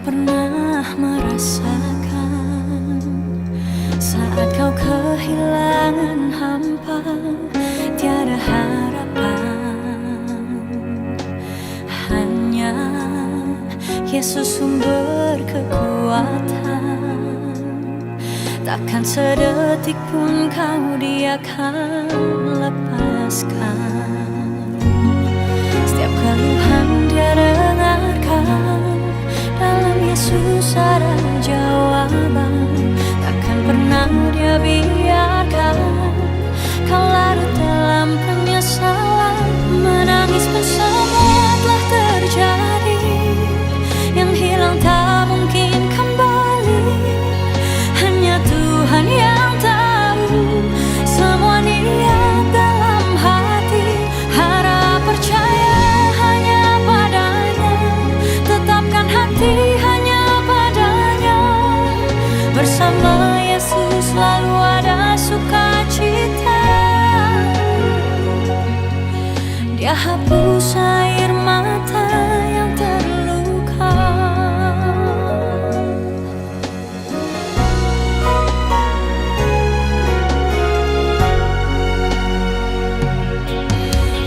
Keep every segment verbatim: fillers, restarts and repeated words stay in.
Pernah merasakan saat kau kehilangan hampa, tiada harapan? Hanya Yesus sumber kekuatan. Takkan sedetik pun kau Dia kan lepaskan. Setiap keluhan Dia dengarkan, dalam Yesus ada jawaban. Takkan pernah Dia biarkan kau larut dalam penyesalan. Menangis pun semua telah terjadi, yang hilang tak mungkin kembali. Hanya Tuhan yang tahu semua niat dalam hati. Harap percaya hanya pada-Nya, tetapkan hati hanya pada-Nya. Bersama Yesus selalu ada sukacita. Dia hapus air mata yang terluka.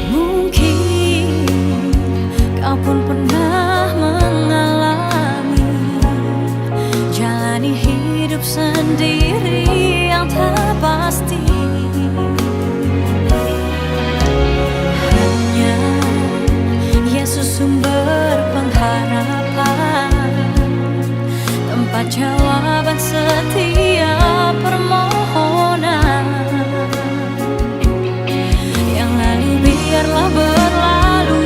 Mungkin kau pun pernah mengalami jalani hidup sendiri yang tak pasti. Hanya Yesus sumber pengharapan, tempat jawaban setiap permohonan. Yang lalu biarlah berlalu,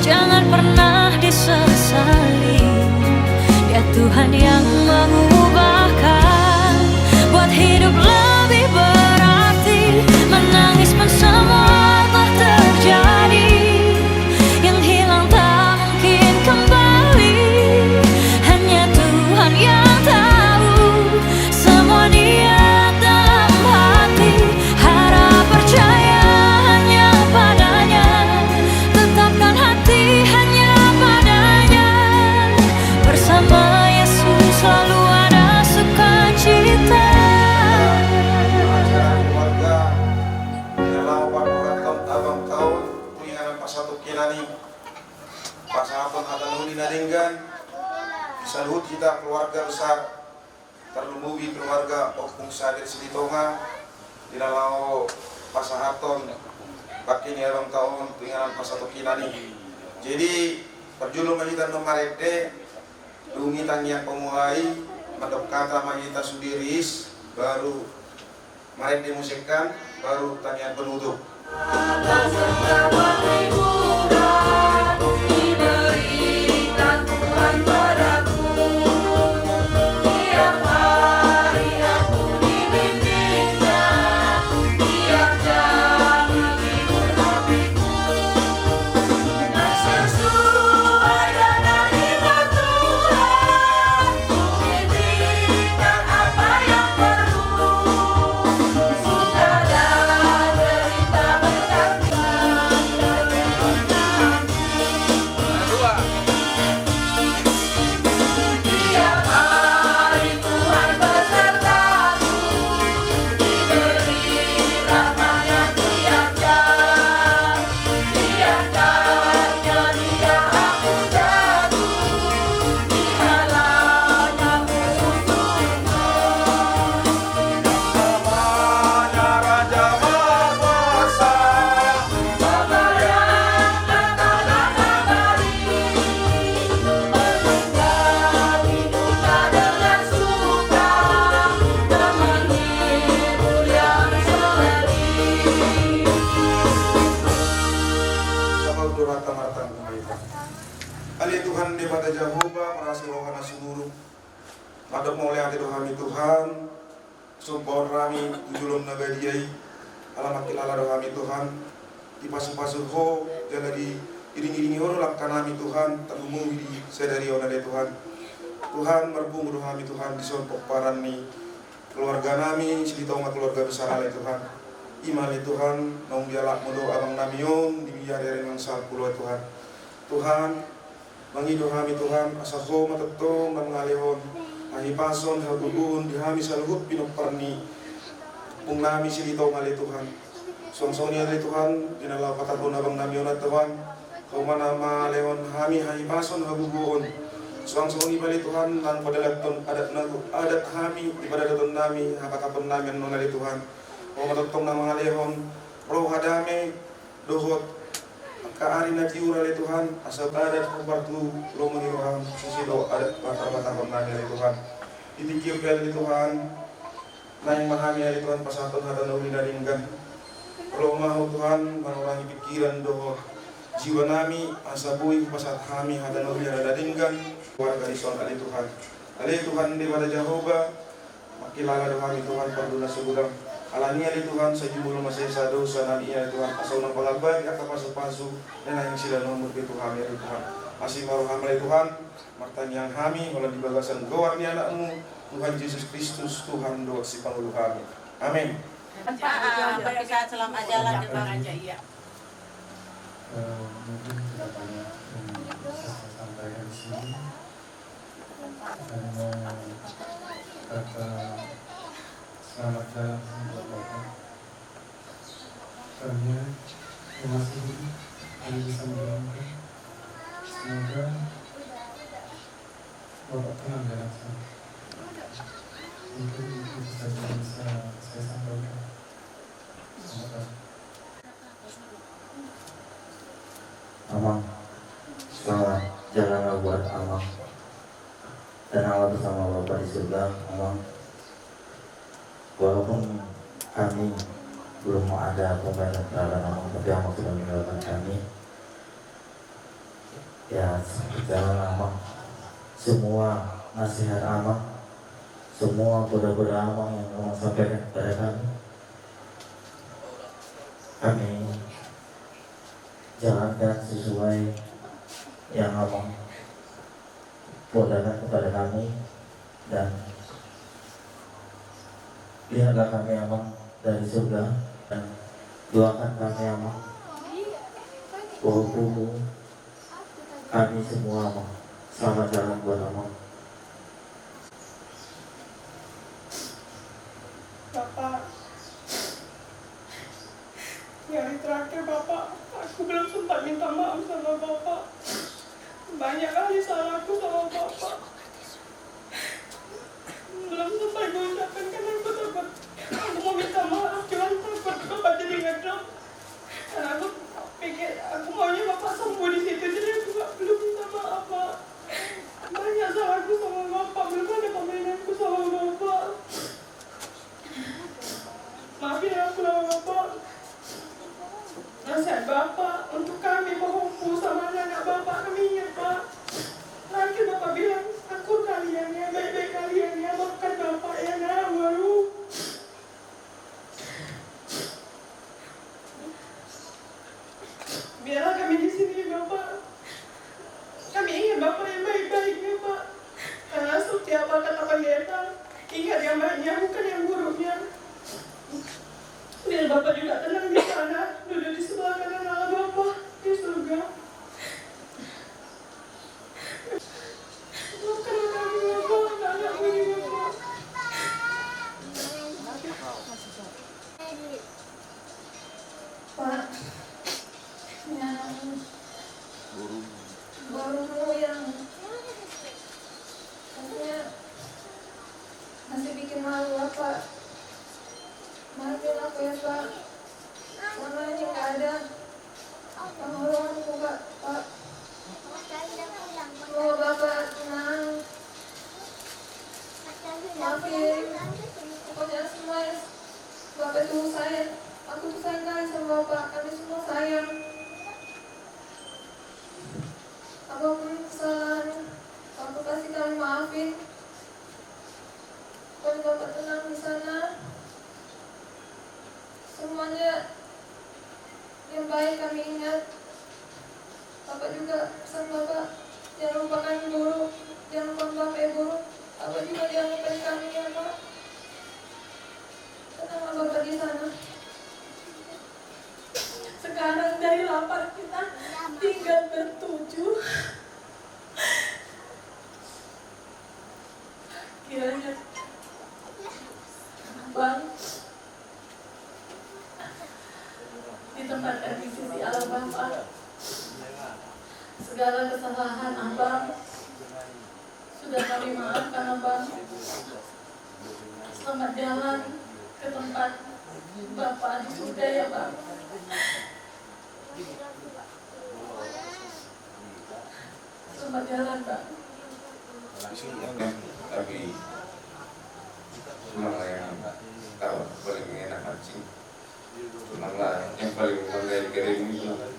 jangan pernah disesali. Dia Tuhan yang mengubahkan, buat hidup lebih berarti. Menangis pun semua telah terjadi, yang hilang tak mungkin kembali. Hanya Tuhan yang tahu semua niat dalam hati. Harap percaya hanya pada-Nya, tetapkan hati hanya pada-Nya. Bersama Yesus selalu ada sukacita. Acara keluarga, di na laho pamorathon abang taon, tu inganan pasatongkinan i, pasahathon hata na uli na denggan di saluhut hita keluarga besar, tarlumobi keluarga Ompung Sadir Silitonga, di na laho pasahathon bangke ni abang taon tu inganan pasatongkinan i. Jadi, parjolo ma hita annon marende, dung i tangiang pamuhai, mandok hata ma hita sude ris, baru marende muse kan, baru tangiang penutup. Ale Tuhan Debata Jahowa, marasi roha na sumurung. Mandok mauliate do hami Tuhan, so hubahen hami tu joloM na badia i, ala mangkilala do hami Tuhan, dipasupasu Ho, jala diiringiringi Ho do langka nami Tuhan, tarlumobi di sadari on ale Tuhan. Tuhan, marpungu do hami Tuhan, dison pomparan ni keluarga nami, Silitonga keluarga besar ale Tuhan. I ma ale Tuhan, naung dialapMu do abang nami on, di ari-ari na sampulu ale Tuhan. Tuhan, Mangido hami Tuhan, asa Ho ma tongtong na mangalehon hahipason, hagogoon di hami saluhut pinompar ni ompungnami Silitonga ale Tuhan. Suang songon i ale Tuhan, di na laho patahon abangnami on Tuhan, Ho ma na mangalehon hami hahipason, hagogoon. Suang songon i pe ale Tuhan, na padalathon adat na, adat hami, di padalatonnami, hapatahonnami annon ale Tuhan, Ho ma tongtong na mangalehon roha dame dohot angka ari na tiur ale Tuhan, asa adat hombar tu lomo ni roham, disi do adat parpatahonnami ale Tuhan. Di tingki on pe ale Tuhan, naeng ma hami ale Tuhan pasahathon hata na uli na denggan. Ro ma Ho Tuhan manorangi pingkiran dohot jiwanami, asa boi hupasahat hami hata na uli na denggan. Warga dison ale Tuhan. Ale Tuhan Debata Jahowa, mangkilala do hami Tuhan pardongan na so godang. Alani i ale Tuhan, sai jumolo ma sesa dosanami i ale Tuhan, asa unang pangabari angka pasupasu na naeng sidaononmu tu hami ale Tuhan. Asi ma roham ale Tuhan, martangiang hami holan di bagasan goar ni Anakmu, Tuhan Jesus Kristus, Tuhan dohot Sipangolu hami. Amin. Pak, ah, bisa selamat jalan ya, Pak. Eh, mungkin tidak banyak yang bisa saya sampaikan di sini. Hanya kata selamat jalan untuk Bapak. Kami masih, kami bisa mendoakan semoga Bapak tenang dalam sana. Mungkin itu saja yang bisa saya sampaikan. Terima kasih. Amang, selamat jalan buat Amang. Tenanglah bersama Bapa di surga, Amang. Walaupun kami belum ada pembayaran terhadap Amang, tapi Amang sudah mendoakan kami. Ya, seperti Amang, semua nasihat Amang, semua poda-poda Amang yang Amang sampaikan kepada kami, kami jalankan sesuai yang Amang podakan kepada kami, dan lihatlah kami, Amang, dari surga, dan doakan kami, Amang, bahwa kami semua, Amang. Selamat jalan buat Amang. Bapak, di hari terakhir Bapak, aku belum sempat minta maaf sama Bapak. Banyak kali salahku sama Bapak. Belum sempat gue ucapkan karena gue takut. Aku mau minta maaf, cuman takut Bapak jadi ngedrop. Karena aku pikir, aku maunya Bapak sembuh di situ, jadi aku nggak, belum minta maaf, Pak. Banyak salahku sama Bapak, belum ada pemainanku sama Bapak. Maafin aku lah, Bapak. Nasihat Bapak untuk kami, pahompu sama anak-anak Bapak, kami ingat, Pak. Terakhir Bapak bilang, "Akur kalian ya, baik-baik kalian ya, maafkan Bapak ya, Nak." Waduh. Biarlah kami di sini, Bapak. Kami ingat Bapak yang baik-baiknya, Pak. Karena setiap kata pendeta, ingat yang baiknya, bukan yang buruknya. Biar Bapak juga tenang di sana, duduk di sebelah kanan Allah Bapak di surga. Maafkan kami, Bapak, anak-anakmu ini, Bapak. Pak, ini anakmu. Borumu yang katanya masih bikin malu, Pak. Maafin aku ya, Pak. Selama ini nggak ada pengorbananku, Pak. Pak. Semoga Bapak tenang. Maafin. Pokoknya semua ya, Bapak itu sayang. Aku tuh sayang kali sama Bapak. Kami semua sayang. Apapun kesalahan, Bapak pasti kami maafin. Pokoknya Bapak tenang di sana. Semuanya yang baik kami ingat. Bapak juga, pesan Bapak, jangan lupakan guru, jangan lupakan Bapak ya guru. Bapak juga jangan lupain kami ya, Pak. Tenanglah Bapak di sana. Sekarang dari delapan kita tinggal bertujuh. Tempatkan di sisi Allah Bapa segala kesalahan Abang. Sudah kami maafkan Abang. Selamat jalan ke tempat Bapa di surga ya, Bang. Selamat jalan, Bang. Tapi tulang lah yang tahu paling enak mancing. Tulang lah yang paling menggaring-garing ini tulang.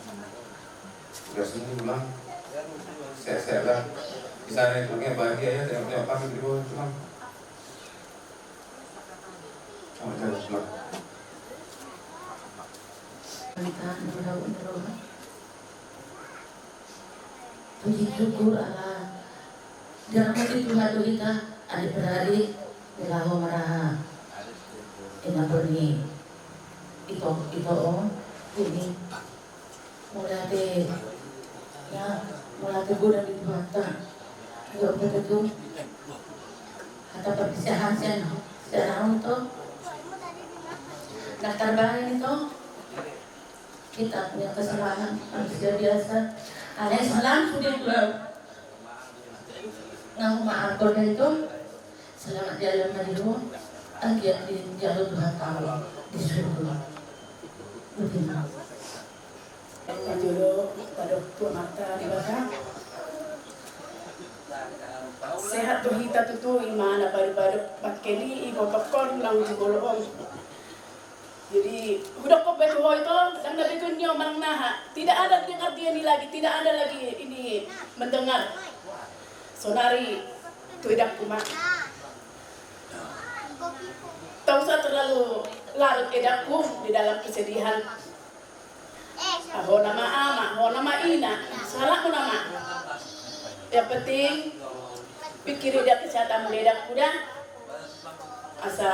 Udah sini tulang. Sehat-sehat lah. Di sana itu punya bahagia ya, tengok-tengok kami di bawah tulang. Selamat jalan tulang. Puji syukur ala dirahmati Tuhan tu hita, adik beradik, di laho maraha. Ina boni ito, ito o, ini. Mauliate, ya, mauliate godang di Tuhanta. Ayo, betul tu. Hata perpisahan sian, sian au ito. Daftar barang ito. Kita punya kesalahan manusia biasa. Alai salam sude tu au. Nga humaafhon do ito. Selamat jalan ma di ho. Anggiat dijalo Tuhanta ho di surga. Betul. Parjolo, padohon tu Amanta Debata. Sehat do hita tutu, ima na padupaduhon bangkeni, ibotongkon, naung jumolo on. Jadi, hudok ko betul ho ito, dan na betul nyo manang naha. Tidak ada dengar dia ni lagi, tidak ada lagi ini mendengar. Sonari tu edangku ma. Tak usah terlalu larut edangku di dalam kesedihan. Ho nama ama, ho nama ina, salah ho nama. Yang penting pikiri dia kesehatan mu, edangku da. Asa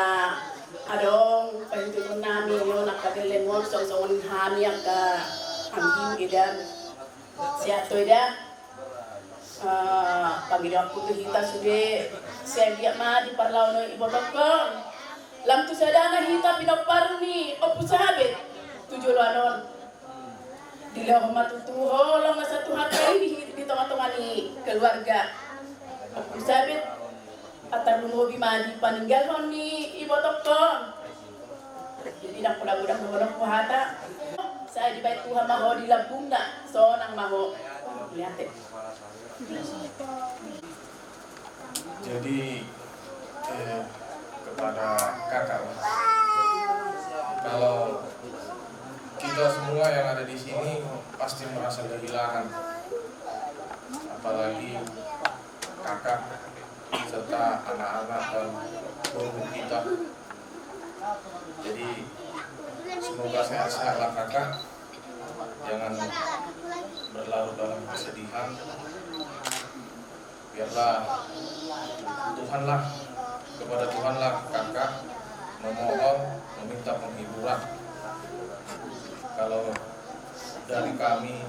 adong pahintuhon nami on angka gellengmon, songon hami angka anggim, eda. Sehat do eda. Pangidoanku tu hita sude, sai anggiat ma di parlahon on ibotongkon. Lam tu sadana hita pinompar ni Ompu Sabet tu joloan on. Dilehon ma tutu holong na satu hata i di, di tongatonga ni keluarga Ompu Sabet. Tarlumobi ma di paninggalhon ni ibotongkon. Jadi ndang pola godang dohononku hata. Sai dibahen Tuhan ma ho di lambungna, sonang ma ho. Mauliate. Jadi, eh, kepada kakak, kalau kita semua yang ada di sini pasti merasa kehilangan, apalagi kakak serta anak-anak dan guru kita. Jadi, semoga sehat-sehatlah kakak, jangan berlarut dalam kesedihan. Biarlah Tuhanlah, kepada Tuhanlah kakak memohon, meminta penghiburan. Kalau dari kami,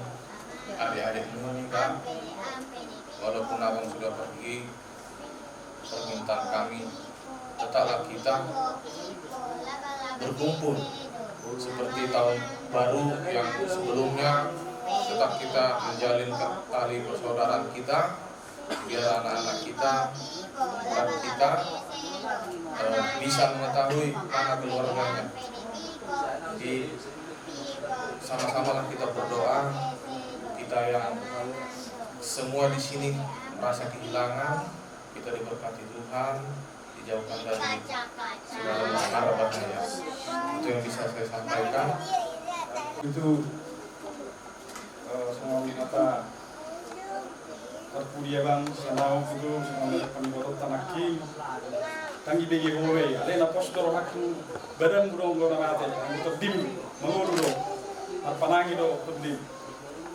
adik-adikmu nih, Kak, walaupun abang sudah pergi, permintaan kami, tetaplah kita berkumpul seperti tahun baru yang sebelumnya, tetap kita menjalin tali persaudaraan kita, biar anak-anak kita, pemuda kita, eh, bisa mengetahui mana keluarganya. Jadi, sama-samalah kita berdoa, kita yang semua di sini merasa kehilangan, kita diberkati Tuhan, dijauhkan dari segala mara bahaya. Itu yang bisa saya sampaikan. Itu, eh, songon hata tarpudi abang, sian au tutu, songon hata pangidoan nangkin. Tanggi bege ho be, alai na pos do rohangku, badanmu do anggo na mate, anggo tondim, mangolu do, marpanangi do tondim.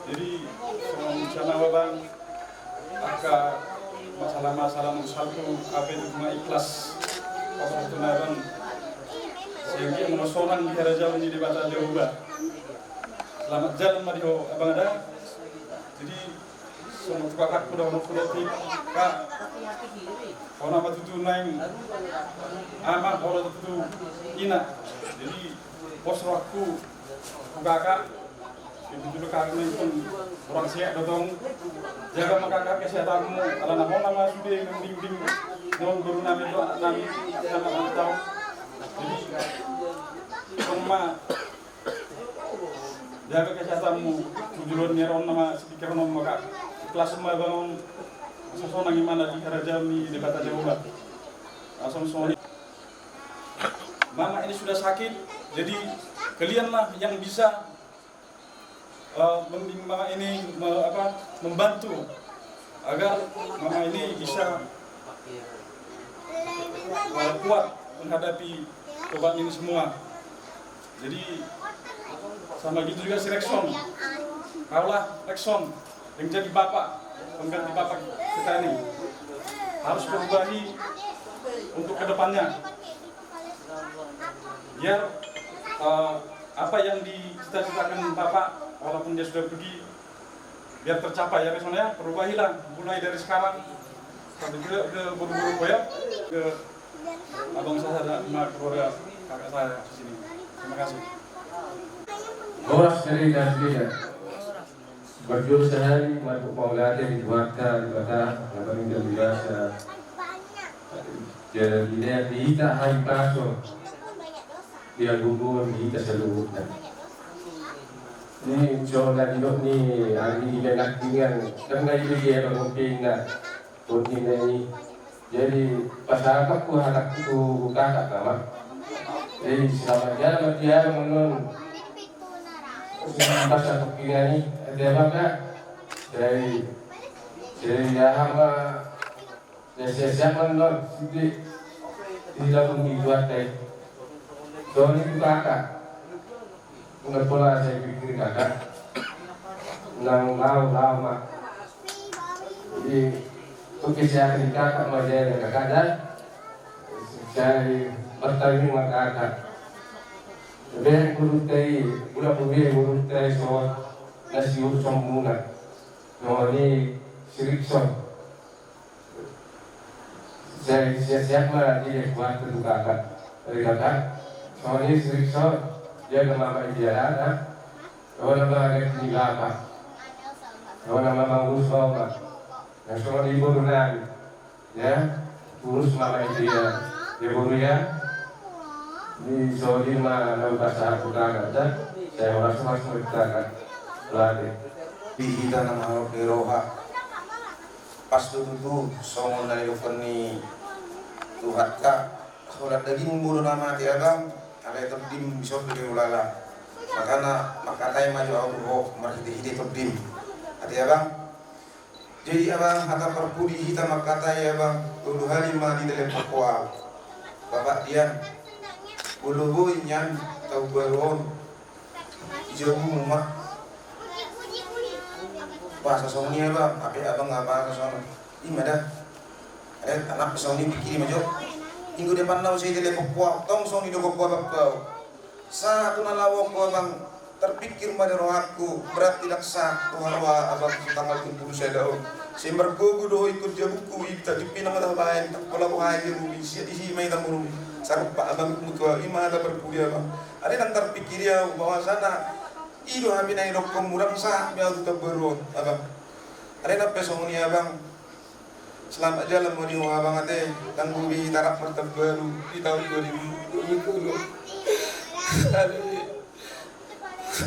Jadi, songon sian au abang, angka masalah-masalah nunga salpu, hape tutu ma ikhlas pasahaton abang. Sehingga molo sonang di harajaon ni Debata Jahowa. Selamat jalan ma di ho abang da. Jadi, songon tu kakakku dohononku do, Kak, ho nama tutu naeng ama, ho nama tutu ina. Jadi, Pos rohangku tu kakak. Kebetulan kakak na ingkon orang sehat do tong. Jaga ma kakak kesehatanmu, alana ho nama sude membimbing non boru nami do anak nami, anak nami tau. Jadi tong ma jaga kesehatanmu. Tu joloan ni ari on nama sipikir on maka ikhlas ma abang on. Sonang imana di harajaon ni Debata Jahowa. Langsung songon i. Mama ini sudah sakit, jadi kalianlah yang bisa eh, membimbing mama ini me- apa, membantu agar mama ini bisa eh, kuat menghadapi cobaan ini semua. Jadi sama gitu juga si Rexon. Kaulah Rexon yang jadi bapak, pengganti bapak kita ini harus berubahi untuk kedepannya. Biar eh, apa yang dicita-citakan bapak, walaupun dia sudah pergi, biar tercapai ya, Rexon ya. Perubahilah mulai dari sekarang. Sampai juga ke boru-boru ya, ke abang saya dan sama keluarga kakak saya di sini. Terima kasih. Horas dari Dafida. Berdoa sehari mabuk mau latihan di Debata, Debata, na paling terbiasa. Jadi dia di hita hari paso. Dia gugur di hita seluruhnya. Ini soal dari dok ni, hari ini enak dengan. Kan nggak itu dia bangun pindah. Bonding na i. Jadi pasahat ma hatakku tu kakak nama. Jadi selamat jalan ma di abang on. Pasahat tu kina i. Ate abang, Kak. Jadi jadi aha ma. Jadi siap-siap ma on. Jadi dilakun di buat teh. Songon i tu kakak. Nunga pola sai pikir kakak. Nang laho laho ma. Jadi tu kesehatan kakak ma, jaga kakak da. Sai bertanding ma kakak. Be guru tai, udah be guru tai so nasi urusan muna. Songon i si Rexon. Jadi siap-siap ma dia buat tu kakak. Dari kakak, songon i si Rexon, dia ke mama dia ada. Kawan nama agak ni bapa. Kawan nama mangurus bapa. Yang songon i boru nami. Ya, urus mama dia. Ya boru ya. Di soli ma na pasahat tu kakak da. Sai horas-horas ma tu kakak. Latih. Di hita na mangalap ni roha. Pas do tutu songon na nidokkon ni Tuhan, Kak. Holan daging mulu na mate abang, alai tondim dison do di ulala. Makana mangkatai ma jo ahu tu ho marhite-hite tondim. Ate abang. Jadi abang, hata parpudi hita mangkatai abang, tolu hali ma ditelepon ho ahu. Bapak Dian, molo boi nian taon baru on, di jabu ma. Bahasa songon i abang, hape abang nga bahasa songon i ma da. Eh, anak songon i pikiri ma jo. Minggu depan na use ditelepon ho ahu, tong songon i do ho ahu, bapak ho. Sahat tu na laho ho abang, tarpikir ma di rohangku, berarti ndang sahat tu haroa abang tu tanggal tujuh puluh sada on. Sai margogo do ho ingkon jabungku, i tak jumpa na mata baen, tak pola ho hai di rumi, isi, isi ma i tamburu. Sarupa abang mutua, i ma hata parpudi abang. Alai ndang tarpikiri ahu bahwasana i do hape na nidokkonmu, ndang sahat be ahu tu taon baru on, abang. Alai nang pe songon i abang. Selamat jalan ma di ho abang ate, tangguh be hita rap martaon baru di taon dua ribu dua puluh. Alai.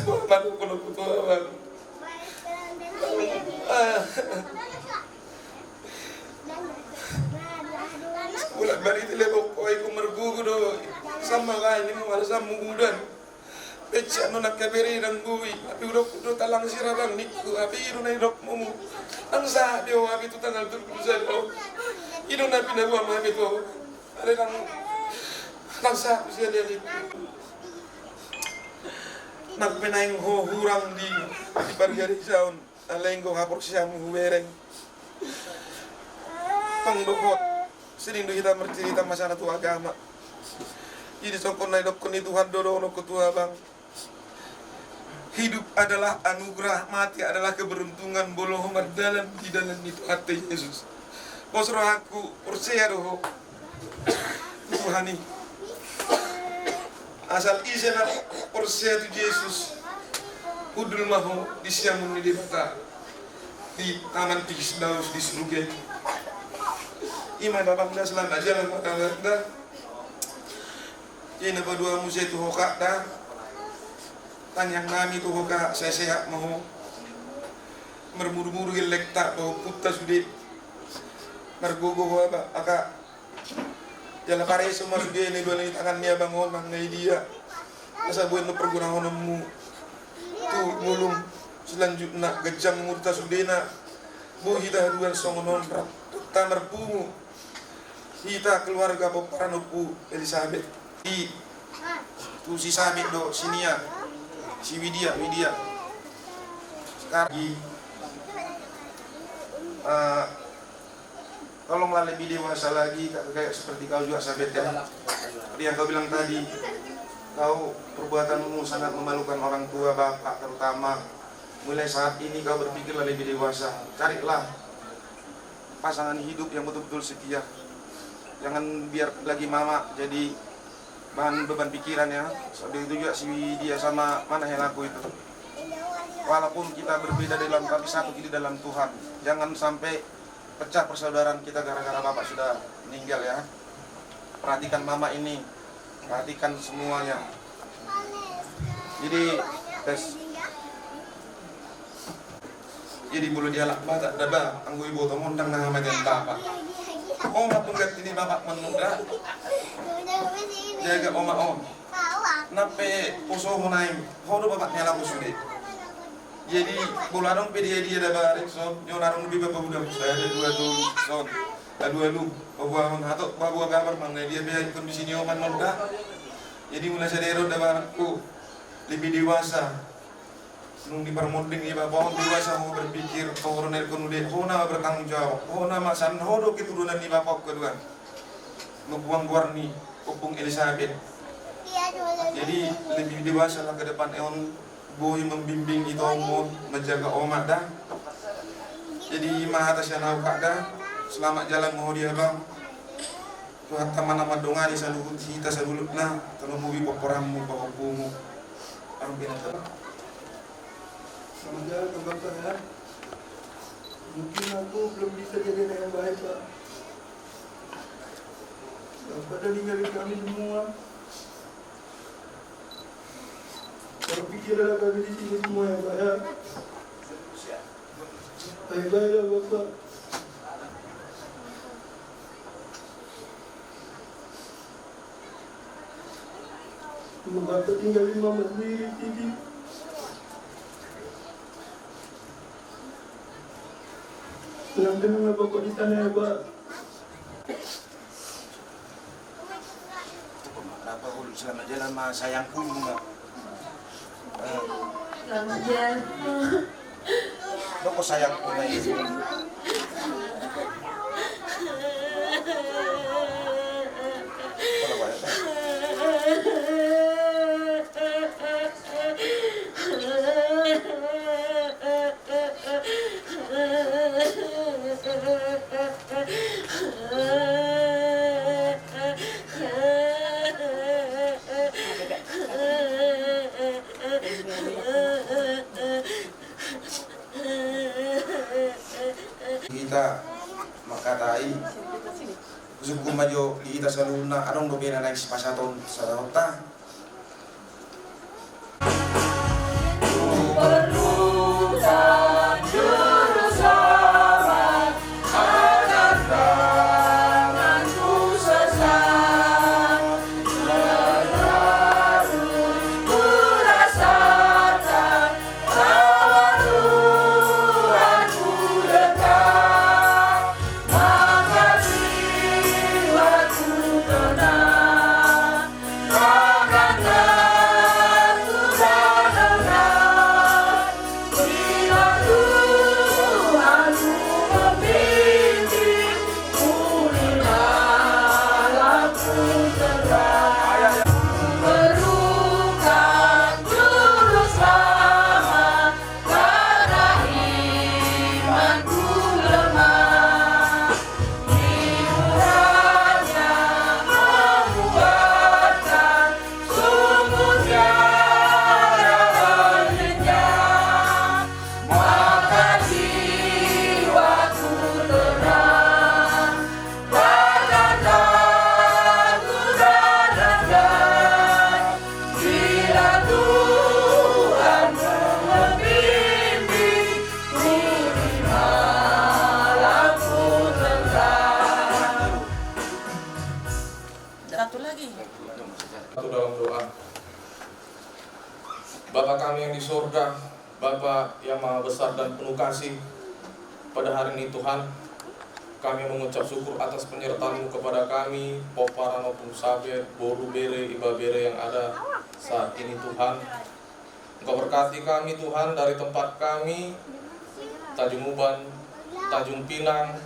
Manu kono putu abang. Ah. Bulan bari telepon ho ingkon margogo do. Sama lain ni mu ada sama gudan. Becak no nangkabereda nanggo i, hape hudok do talang sira bang ningku, hape i do na nidokmu. Ndang sahat be ho hape tu tanggal tolu pulu sada on. I do na pinaboa hape tu ho. Alai ndang, ndang sahat tu sia dia ningku. Nang pe naeng ho hurang di, di pargarisaon. Alai anggo haporseaonmu hubereng. Tong dohot. Sering do hita marcerita masalah tu agama. Jadi songon na nidokkon ni Tuhan do dohononku tu abang. Hidup adalah anugerah, mati adalah keberuntungan, molo ho mardalan di dalan ni Tuhanta Yesus. Pos rohangku, porsea do ho tu Tuhan i. Asal ise na porsea tu Jesus, hundul ma ho di siamun ni Debata di taman Pisdaus di surga i. I ma da, Bang, da, selamat jalan ma da, Bang, da. Jadi na paduamu sai tu ho, Kak, da. Tangiang nami tu ho, Kak, sai sehat ma ho. Marmurmur gellengta, pahompunta sude. Margogo ho, Kak. Jala pareso ma sude na dua ni tangan ni abang on, Bang, na di dia. Asa boi annon pargurahononmu tu ngolum, selanjutna ganjang umurta sudena. Boi hita haduan songon on, rap ta marpungu. Hita keluarga pomparan Ompu Elisabet. I tu si Sabet do, si Nia, si Widia, Widia. Sekarang, eh, tolonglah lebih dewasa lagi, kayak seperti kau juga, Sabet, ya. Seperti yang kau bilang tadi, kau, perbuatanmu sangat memalukan orang tua, bapak terutama. Mulai saat ini kau berpikirlah lebih dewasa. Carilah pasangan hidup yang betul-betul setia. Jangan biar lagi mama jadi bahan beban pikiran, ya. Begitu juga si Widia sama mana, helaku itu. Walaupun kita berbeda dalam, tapi satu di dalam Tuhan. Jangan sampai pecah persaudaraan kita gara-gara bapak sudah meninggal, ya. Perhatikan mama ini, perhatikan semuanya. Jadi, tes. Jadi molo dialap Batak da, Bang, anggo diboto mondang na hamatean bapa, ho ma pengganti ni bapa, manuk da. Jaga oma on. Na pe poso ho naeng, ho do bapa ni halaku sude. Jadi molo adong pe dia-dia da, Bang, son, nyon adong pe bapa uda, sada, dua, tolu, son. Aduh, aduh, paboahon hatop, paboa gabar, manang na dia pe kondisi ni oma on da. Jadi mulai sadari on da, Bang, ho lebih dewasa. Nunga diparmonding ni bapa on, dewasa ho berpikir, toho do na nilehon ude, ho nama bertanggung jawab, ho nama, san ho do keturunan ni bapa on, kedua. Nunga hugoar ni Ompung Elisabet. Jadi lebih dewasa lah ke depan on, boi membimbing ito on, menjaga oma da. Jadi i ma hata sian ahu, Kak, da. Selamat jalan ma ho di abang. Tuhanta ma na mandongani saluhut hita saluhutna, tarlumobi pomparanmu, pahompumu. Amin. Selamat jalan, Bapak, ya. Mungkin aku belum bisa jadi anak yang baik, Pak. Bapak udah ninggalin kami semua. Terpikirlah kami di sini semua, ya, Pak, ya. Baik-baiklah, Bapak. Bapak tinggalin mama sendiri, Siti. Tenang-tenanglah Bapak di sana, ya, Pak. Kenapa, Ul? Selamat jalan ma sayangku, ma. Eh. Selamat jalan. Doko sayangku na i. Pola, Pak. Hita mangkatai, husungkun ma jo di hita saluhutna, adong dope na naeng sipasahaton sasahatonta. Kami yang di sorga, Bapa yang maha besar dan penuh kasih, pada hari ini Tuhan, kami mengucap syukur atas penyertaan-Mu kepada kami, pomparan, Ompung Sabet, boru, bere, ibebere yang ada saat ini Tuhan. Engkau berkati kami Tuhan dari tempat kami, Tanjung Uban, Tanjung Pinang,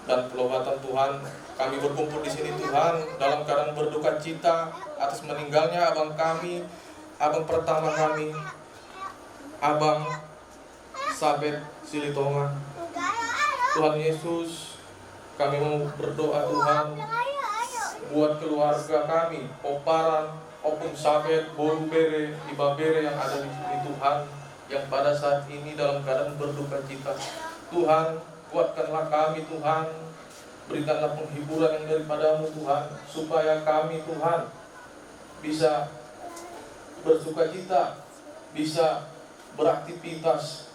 dan Pulau Batam Tuhan. Kami berkumpul di sini Tuhan dalam keadaan berduka cita atas meninggalnya abang kami, abang pertama kami, Abang Sabet Silitonga. Tuhan Yesus, kami mau berdoa Tuhan buat keluarga kami, pomparan, Ompung Sabet, boru, bere, ibebere yang ada di sini Tuhan, yang pada saat ini dalam keadaan berduka cita. Tuhan, kuatkanlah kami Tuhan, berikanlah penghiburan yang daripada-Mu Tuhan, supaya kami Tuhan bisa bersukacita, bisa beraktivitas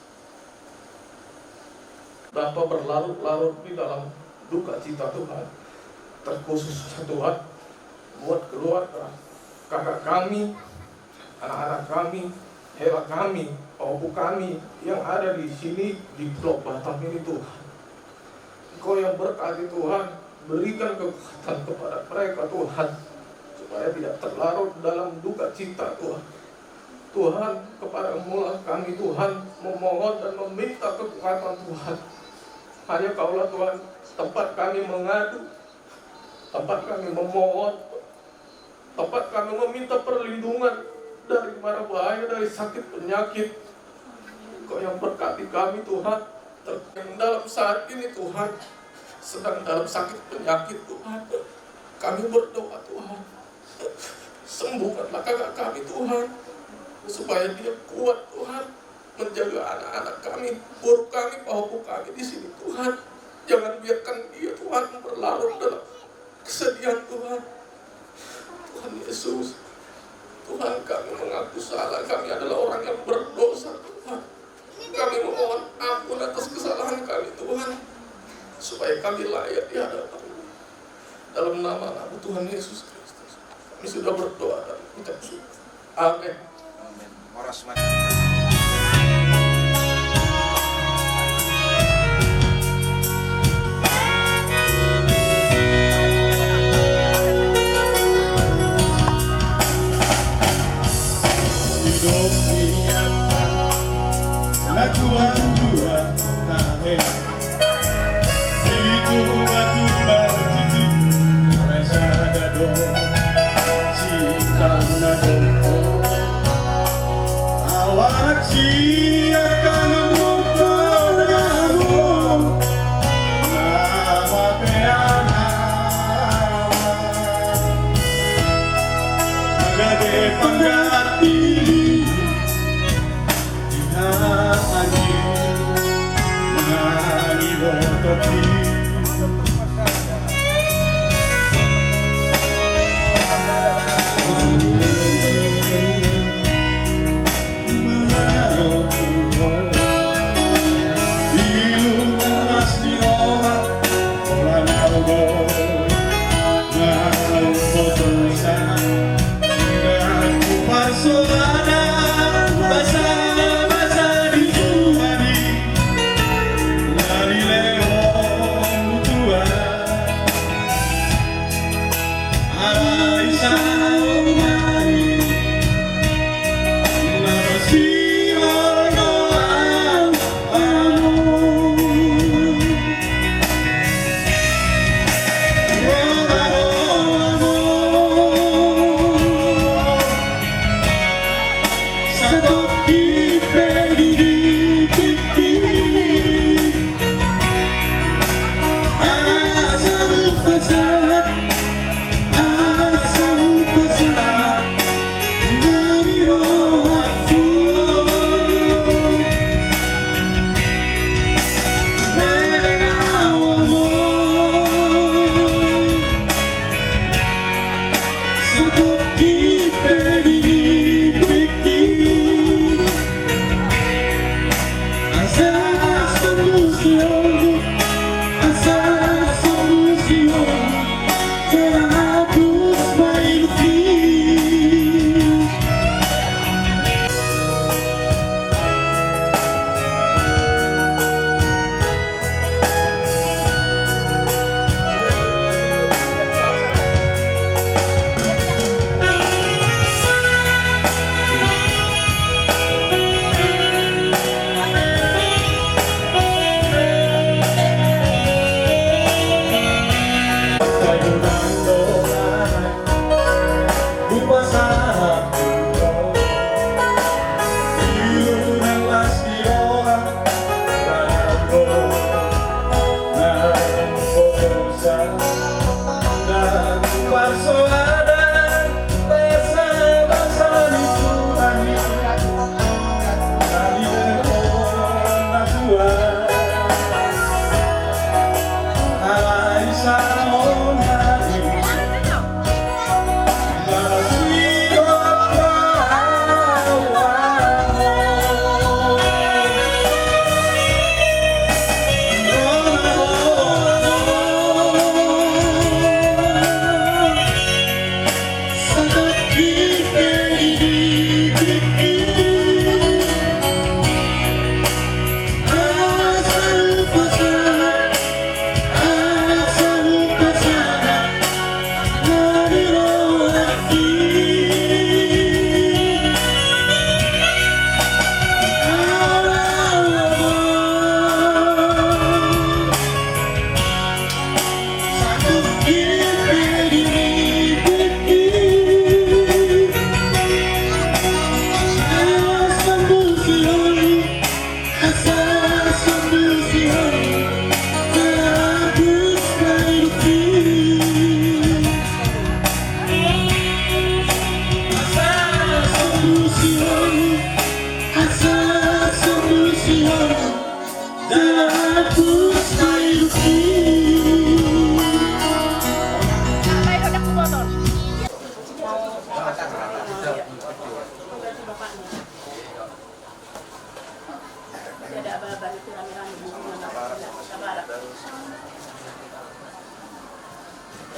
tanpa berlarut-larut di dalam duka cita Tuhan. Terkhusus Tuhan buat keluarga, kakak kami, anak-anak kami, hela kami, pahompu kami yang ada di sini di Pulau Batam ini Tuhan. Engkau yang berkati Tuhan, berikan kekuatan kepada mereka Tuhan, supaya tidak terlarut dalam duka cita Tuhan. Tuhan, kepada-Mu lah kami Tuhan memohon dan meminta kekuatan Tuhan. Hanya Kaulah Tuhan tempat kami mengadu, tempat kami memohon, tempat kami meminta perlindungan dari mara bahaya, dari sakit penyakit. Engkau yang berkati kami Tuhan, ter- yang dalam saat ini Tuhan sedang dalam sakit penyakit Tuhan. Kami berdoa Tuhan, sembuhkanlah kakak kami Tuhan, supaya dia kuat Tuhan menjaga anak-anak kami, boru kami, pahompu kami di sini Tuhan. Jangan biarkan dia Tuhan berlarut dalam kesedihan Tuhan. Tuhan Yesus, Tuhan kami mengaku salah, kami adalah orang yang berdosa Tuhan. Kami memohon ampun atas kesalahan kami Tuhan, supaya kami layak di hadapan-Mu. Dalam nama Anak-Mu Tuhan Yesus Kristus, kami sudah berdoa dan mengucap syukur. Amin. Amin. Horas ma. Hidup ni angka na tuatua tahe.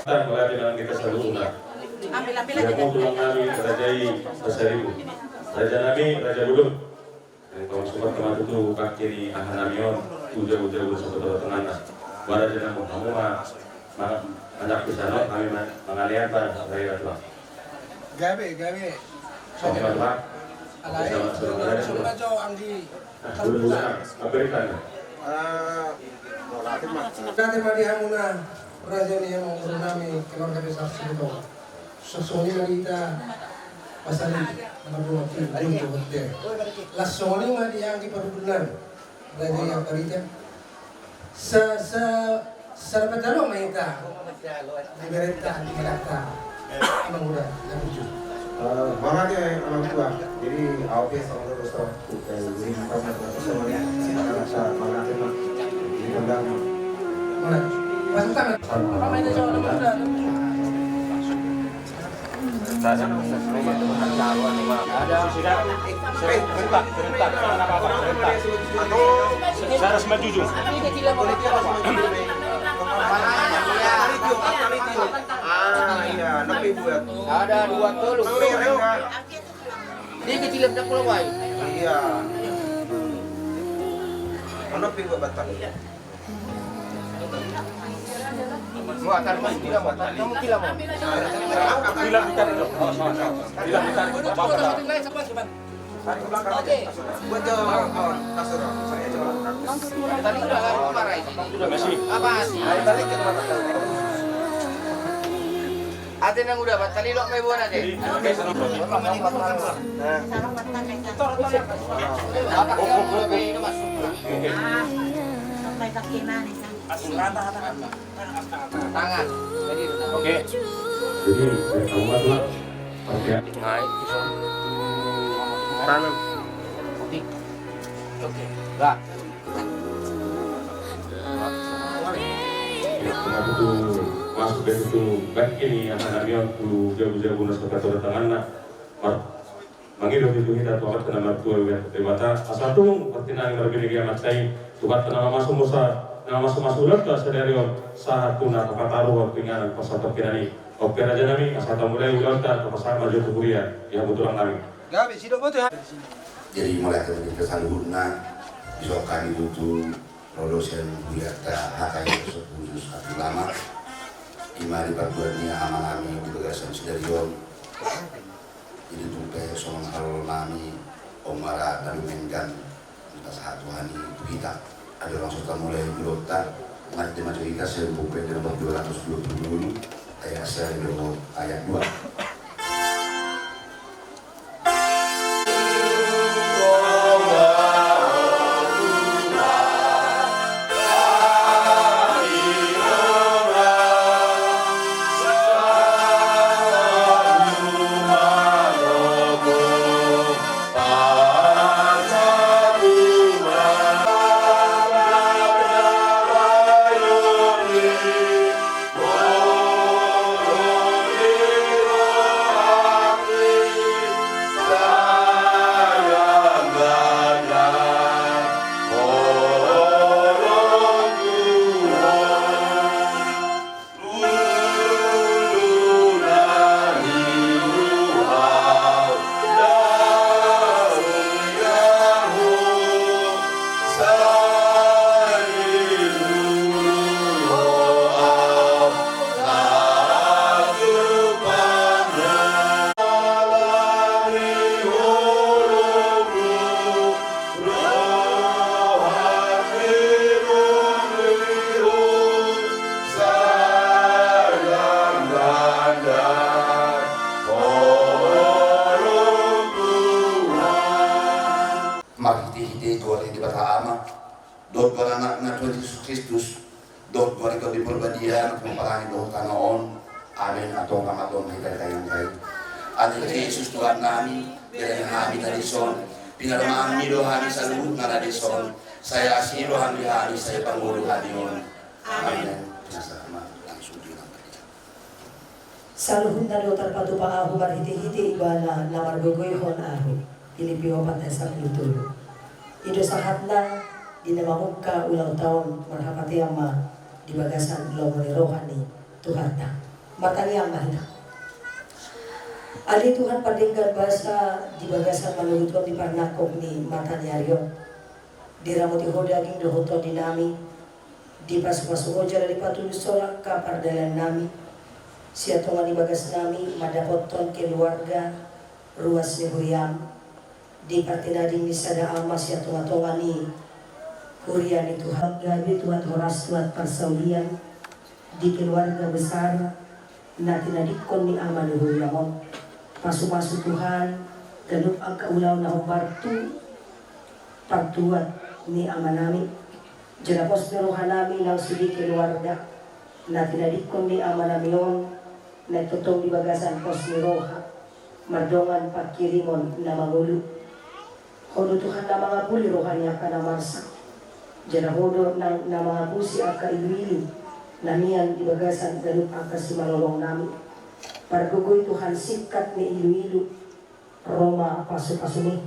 Tanggo lagi nang kita saluhutna. Ambil, ambil aja. Tulang nami, raja i Pasaribu. Raja nami, Raja Budut. Yang kau suka teman itu, kaki ni aha nami on, uja-uja, uja, satu dua tengah. Bara jangan mau kamu mah, mah, anak di sana, kami mah, mangalian, Pak, saya, Pak. Gabe, gabe. Oke, Pak. Alai, sama-sama. Langsung aja, Anggi. Nah, udah, udah. Apa ikan? Ah, mau latih, Pak. Nanti, Pak, di hamuna, raja ni hamuna, guru nami, keluarga besar Siregar. Songon i ma di hita, Pasaribu, nomor dua, tiga, tujuh, hotel. Laos songon i ma di anggi parhundulna, raja i Ambarita. Sa, sa, sa dapat dalam ma hita. Di berita, di berita. Amang uda, na tujuh. Eh, mangate, Amang Tua. Jadi, au pe sama terus, Tua. Ada dua tolu. Dia kecil yang tak pulau, Wai. Iya. Mana pi buat batang? Wah, taruh masih gila, Bang. Kamu gila, Bang. Gila, gila. Gila, gila. Buat jawab, Bang. Kasur, Bang. Saya jawab. Tadi udah marah ini. Udah, masih. Apa sih? Ayo, balik ke tempat. Ate nang uda, batal ilok ma ibana, ate. Tangan. Oke. Jadi, ya, kamu mah tuh, Pak. Oke. Tangan. Oke. Lah. Masuk dari situ, baik ini, anak nami on, tu jabu-jabu na sapatura tanganna. Mar-, mangido tu hita tu Amanta na martua Debata, asa tung, partinangi marbinege Amanta i, tu hita na mamasu-masu, na mamasu-masu ulaonta sadari on, sahat tu na tapataruhon tu inganan parsatongkinan i. Oke raja nami, asa tamulai ulaonta, tapasahat ma jo tu huria, di hamu tulang nami. Gabe, sidok boto, ya. Jadi, mulai dari kita saluhutna, bisa kami butuh Lolo sian huriata H K I khusus satu lama. Ima di parbuat ni ama nami di bagasan sadari on. Jadi tung pe songon halolo nami, on ma ra na dumenggan, dipasahat Tuhan i tu hita. Asa langsung tamulai ulaonta. Ngai di majo hita, sian buku ende nomor dua ratus dua puluh dua, ayat satu, ayat dua. Marhite-hite goar ni Debata Ama, dohot goar ni Anakna Tuhan Jesus Kristus, dohot goar ni Tondi Porbadia, na pomparangi dohot tano on. Amen. Antong pamatongkon hita di tangiang i. Ale Jesus Tuhan nami, bereng hami na dison, pinarmaanmi do hami saluhutna na dison, sai asi do hami, hami sai pangolu hami on. Amen. Amen. Nasa ma langsung di dalam gereja. Saluhutna do tarpatupa ahu marhite-hite Ibana na margogoihon ahu. Pilipi opat ayat sampulu tolu. I do sahatna di na mangungka ulaonta on, marhapatean ma di bagasan lomo ni roha ni Tuhanta. Martangiang ma hita. Ale Tuhan pardenggan basa, di bagasan manogu Tuhan di parnangkok ni mataniari on, diramoti Ho daging dohot tondi nami, dipasupasu Ho jala dipatulus Ho angka pardalan nami, sian tonga ni bagas nami mandapothon keluarga ruas ni huriam, di partinading ni sada ama sian tonga-tonga ni huria ni Tuhan. Gabe tuat horas tuat parsaulian di keluarga besar na tinadingkon ni ama ni huriam on. Pasupasu Tuhan ganup angka ulaon na hombar tu partuat ni ama nami. Jala pos ni roha nami nang sude keluarga na tinadingkon ni ama nami on, na tongtong di bagasan pos ni roha mardongan pangkirimon na mangolu. Ho do Tuhan na mangapuli roha ni angka na marsak, jala Ho do nang na mangapusi angka ilu-ilu na mian di bagasan ganup angka simalolong nami. Pargogoi Tuhan singkat ni ilu-ilu, ro ma pasu-pasumi.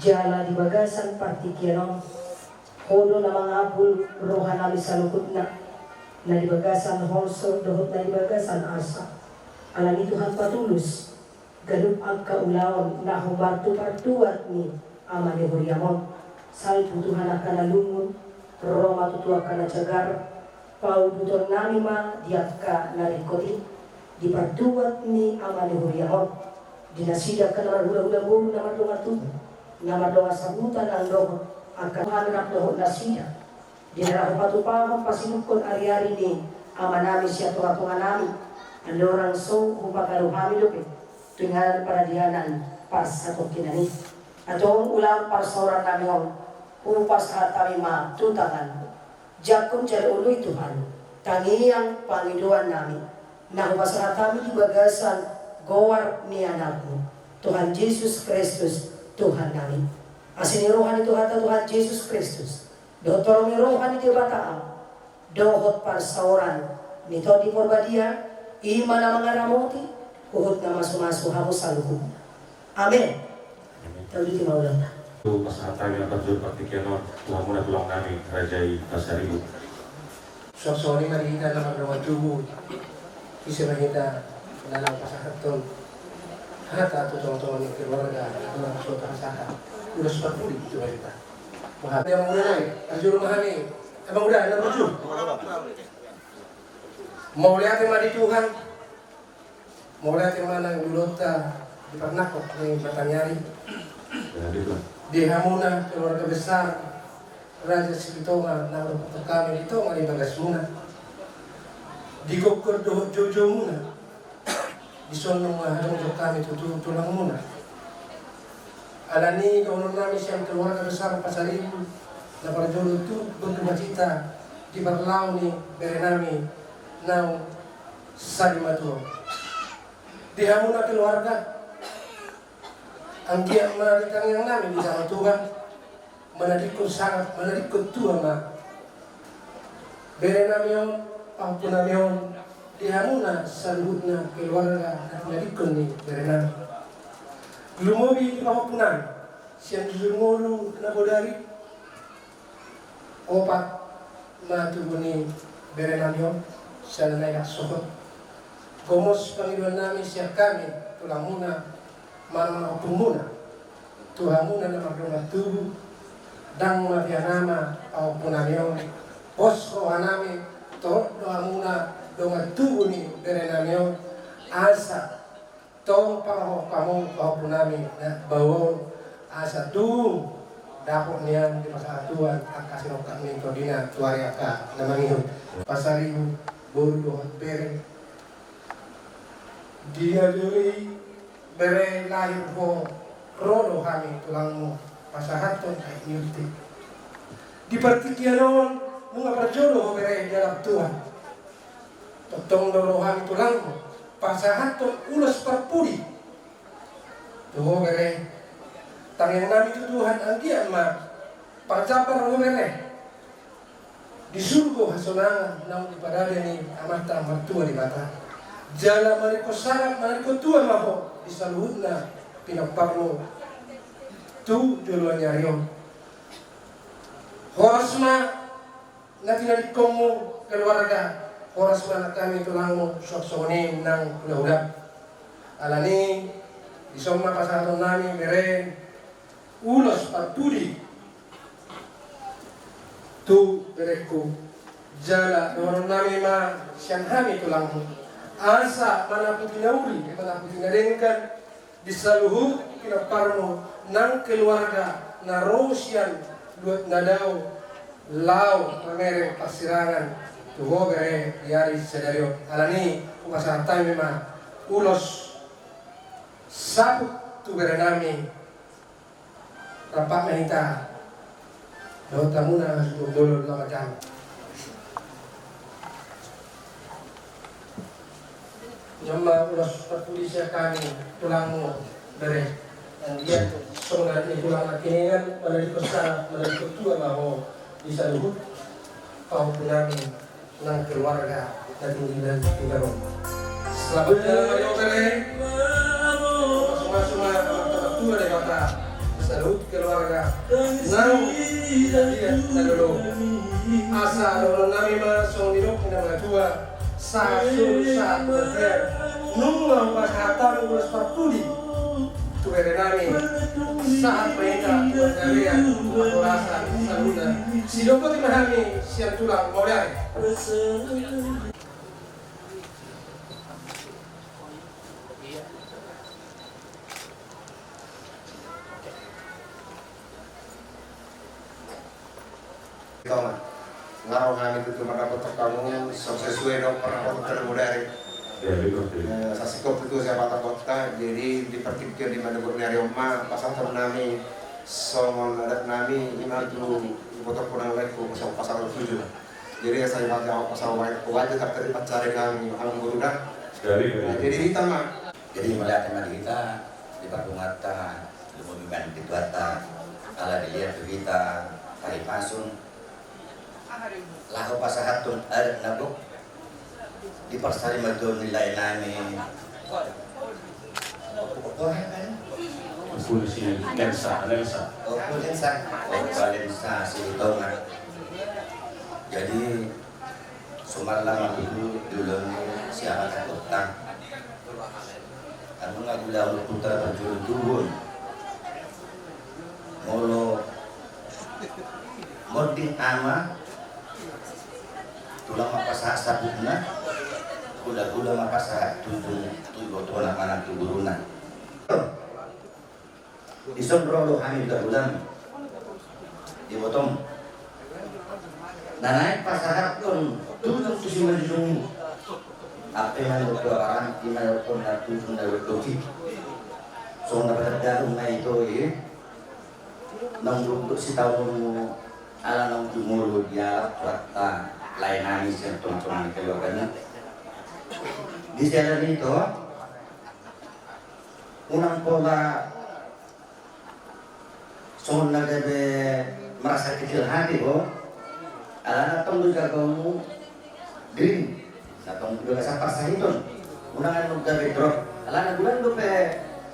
Jala di bagasan partingkian on, Ho do na mangapul roha nami saluhutna, na di bagasan holso dohot na di bagasan arsak. Alani Tuhan patulus ganup angka ulaon na hombar tu partuat ni ama ni huriam on. Salpu Tuhan angka na lungun, ro ma tutu angka na jagar, pauduton nami ma di angka na ringkot i, di partuat ni ama ni huriam on, di nasida angka na marhula-hula boru na mardongan tubu, na mardongan sahuta nang dohot angka hami rap dohot nasida. Di na laho patupahon pasidungkon ari-ari ni ama nami sian tonga-tonga nami, andorang so hupagaru hami dope tu inganan paradianan parsatongkinan i. Antong ulaon parsaoran nami on, hupasahat hami ma tu tangan. Jangkon jala oloi Tuhan tangiang pangidoan nami, na hupasahat hami di bagasan goar ni Anakmu, Tuhan Jesus Kristus, Tuhan nami. Asi ni roha ni Tuhanta Tuhan Jesus Kristus, dohot holong ni roha ni Debata Ama, dohot parsaoran ni Tondi Porbadia, i ma na mangaramoti huhut na masu-masu hamu saluhutna. Amen. Tauduti ma ulaonta. Hupasahat hami na parjolo partingkian on tu hamuna tulang nami, Raja i Pasaribu. Suang songon i ma di hita na mardongan tubu, ise ma hita na laho pasahathon hata tu tonga-tonga ni keluarga, na so tapasahat ulos parpudi tu hita. Maha dia mauliate, parjolo ma hami. Emang udah, enak lucu. Mauliate ma di Tuhan. Mauliate ma nang di ulaonta di parnangkok ni mataniari. Di hamuna keluarga besar Raja Silitonga na mardongan hami di tonga ni bagasmuna, di gokhon dohot joujou muna. Dison nunga adong hami tutu tulangmuna. Alani dohonon nami sian keluarga besar Pasaribu, na parjolo tu berdua cita di parlao ni bere nami naung sari matua. Di hamuna keluarga, anggiat ma di tangiang nami di tano Tuhan, manadingkon sangap, manadingkon tua ma bere nami on, pahompu nami on, di hamuna saluhutna keluarga na tinadingkon ni bere nami. Lumobi di pahompu nami, sian jujur ngolu na bodari, opat ma tubu ni bere nami on, sian na idak sohot. Gomos pangidoan nami sian hami tulangmuna, manang pahompumuna, tu hamuna na mardongan tubu, ndang mabiar nama pahompu nami on, pos roha nami, torop do hamuna dongan tubu ni bere nami on, asa tong parrohahon hamu pahompu nami na baoa on, asa tung dapot nian dipasahat Tuhan angka sinongkak ni tondina tu ari angka na mangihut. Pasaribu, boru dohot bere. Di na jolo i bere lahir ho ro do hami tulangmu pasahathon aek ni unti. Di partingkian on nunga parjolo ho bere dialap Tuhan. Tongtong do ro hami tulangmu pasahathon ulos parpudi tu ho bere. Tangiang nami tu Tuhan anggiat ma parjambar ho bere di surgo hasonangan naung dipadada ni Amanta Martua Debata. Jala maningkos sangap maningkos tua ma ho di saluhutna pinomparmu tu joloan ni ari on. Horas ma na tinadingkonmu keluarga Horas ma nang hami tulangmu, suang songon i nang hulahula. Alani i, dison ma pasahaton nami bere ulos parpudi tu berengku. Jala dohonon nami ma sian hami tulangmu, asa manaputi na uli, manaputi na denggan, di saluhut pinomparmu nang keluarga na ro sian luat na dao, laho mamereng parsirangan tu ho bere di ari sadari on. Alani i, hupasahat hami ma ulos saput tu bere nami. Rap ma hita. Dohot hamuna, sumbolon lama jam. Jam ma ulos parpudi sian hami tulangmu bere. Andigan songon na nidok ni tulang nangkiningan, manadingkon sahat, manadingkon tua ma ho di saluhut pahompu nami nang keluarga na tinggal di Taru. Selamat jalan ma jo bere. Suma-suma ma tu Debata saluhut keluarga nang dia na lolo. Asa dohonon nami ma songon nidok ni na matua, sahat solu sahat tu bontean. Nunga hupasahat hami ulos parpudi tu bere nami, sahat ma hita tu panggabean, tu parhorasan saluhutna. Sidok boti ma hami sian tulang mauliate. Tonga. Nga ro hami tutu mandapothon hamu, so sesuai dohot pardapotan na modari. Ya, betul, betul. Eh, sasingkop tutu sian hata kotta, jadi di partingkian di manogot ni ari on ma pasahaton nami songon adat nami, ima tu iboto punang laengku, so pasahat tuju. Jadi asa ima tu au pasahat wae, wae tetap tadi pancari kami, kami guru dah. Jadi, jadi. Nah, jadi hita ma. Jadi mauliate ma di hita, di pardunganta, di monumen di Tuhanta, ala dilehon tu hita hahipason, laho pasahathon adat na gok, di parsarimatua ni lae nami. Opo, opo, opo, Opo si Lensa, Lensa. Opo Lensa, Opo Lensa Silitonga. Jadi, sumarlang ma tutu di ulaon ni siamat kotta. Anu nga di ulaon kotta parjolo tubu on. Molo monding ama, tulang ma pasahat saputna, hulahula ma pasahat tu, tu, tu ibotona manang tu guruna. Dison ro do hami hulahula, di ibotom. Na naeng pasahathon tutu tu simanjujungmu. Ampe ma dohot tu abaran, ima dohot na tutu na dohot dohot i. Songon na patar daun na ito i. Naung dok sitaononmu ala naung jumolo dialap tu angka lae nami sian tongatonga ni keluargana. Di siala ni i do, unang pola songon na gabe merasa kecil hati ho. Alana tong do jagaonmu diri. Na tong do gabe saparsahiton. Unang anu gabe drop. Alana bulan dope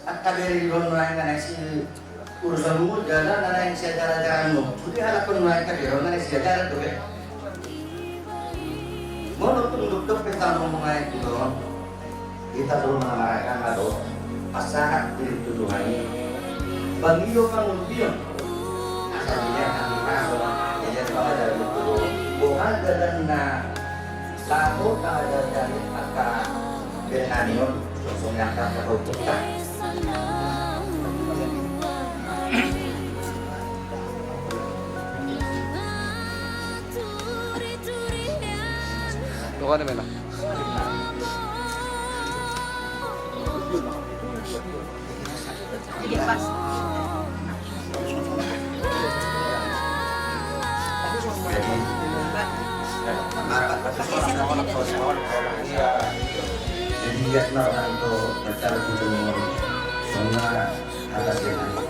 angka bere di ron naeng na si urusan umur jala na naeng si ajar-ajaranmu. Jadi halak pun naeng ka bere na naeng si ajaran dope. Molo tung dokdok pe tano mangaek tu on, hita do mangarahon ma do pasahat diri tu Tuhan i. Bangilo pangolubion. Asa dia hati masuk, dia pangajar tu boha dalanna laho pangajar dari angka bere nami on, songon i angka hau tukang. Tuhan mena. Jadi, jadi lihat lah orang itu mencari gubernur semua atas yang ada.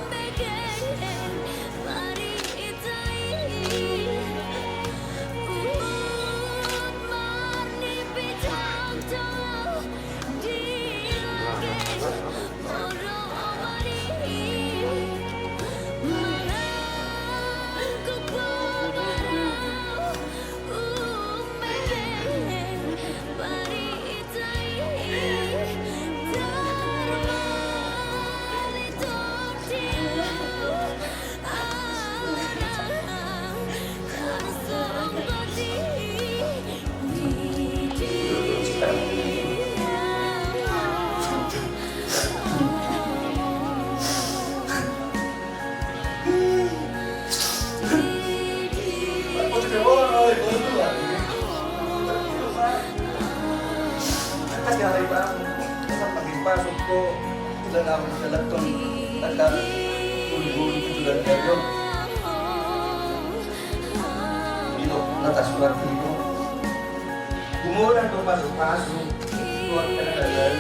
Dalam dalam ton dalam tujuh tujuh dan kayo. Di lo nata surat itu. Kumurang do pasu-pasu. Tuhan kena dalam.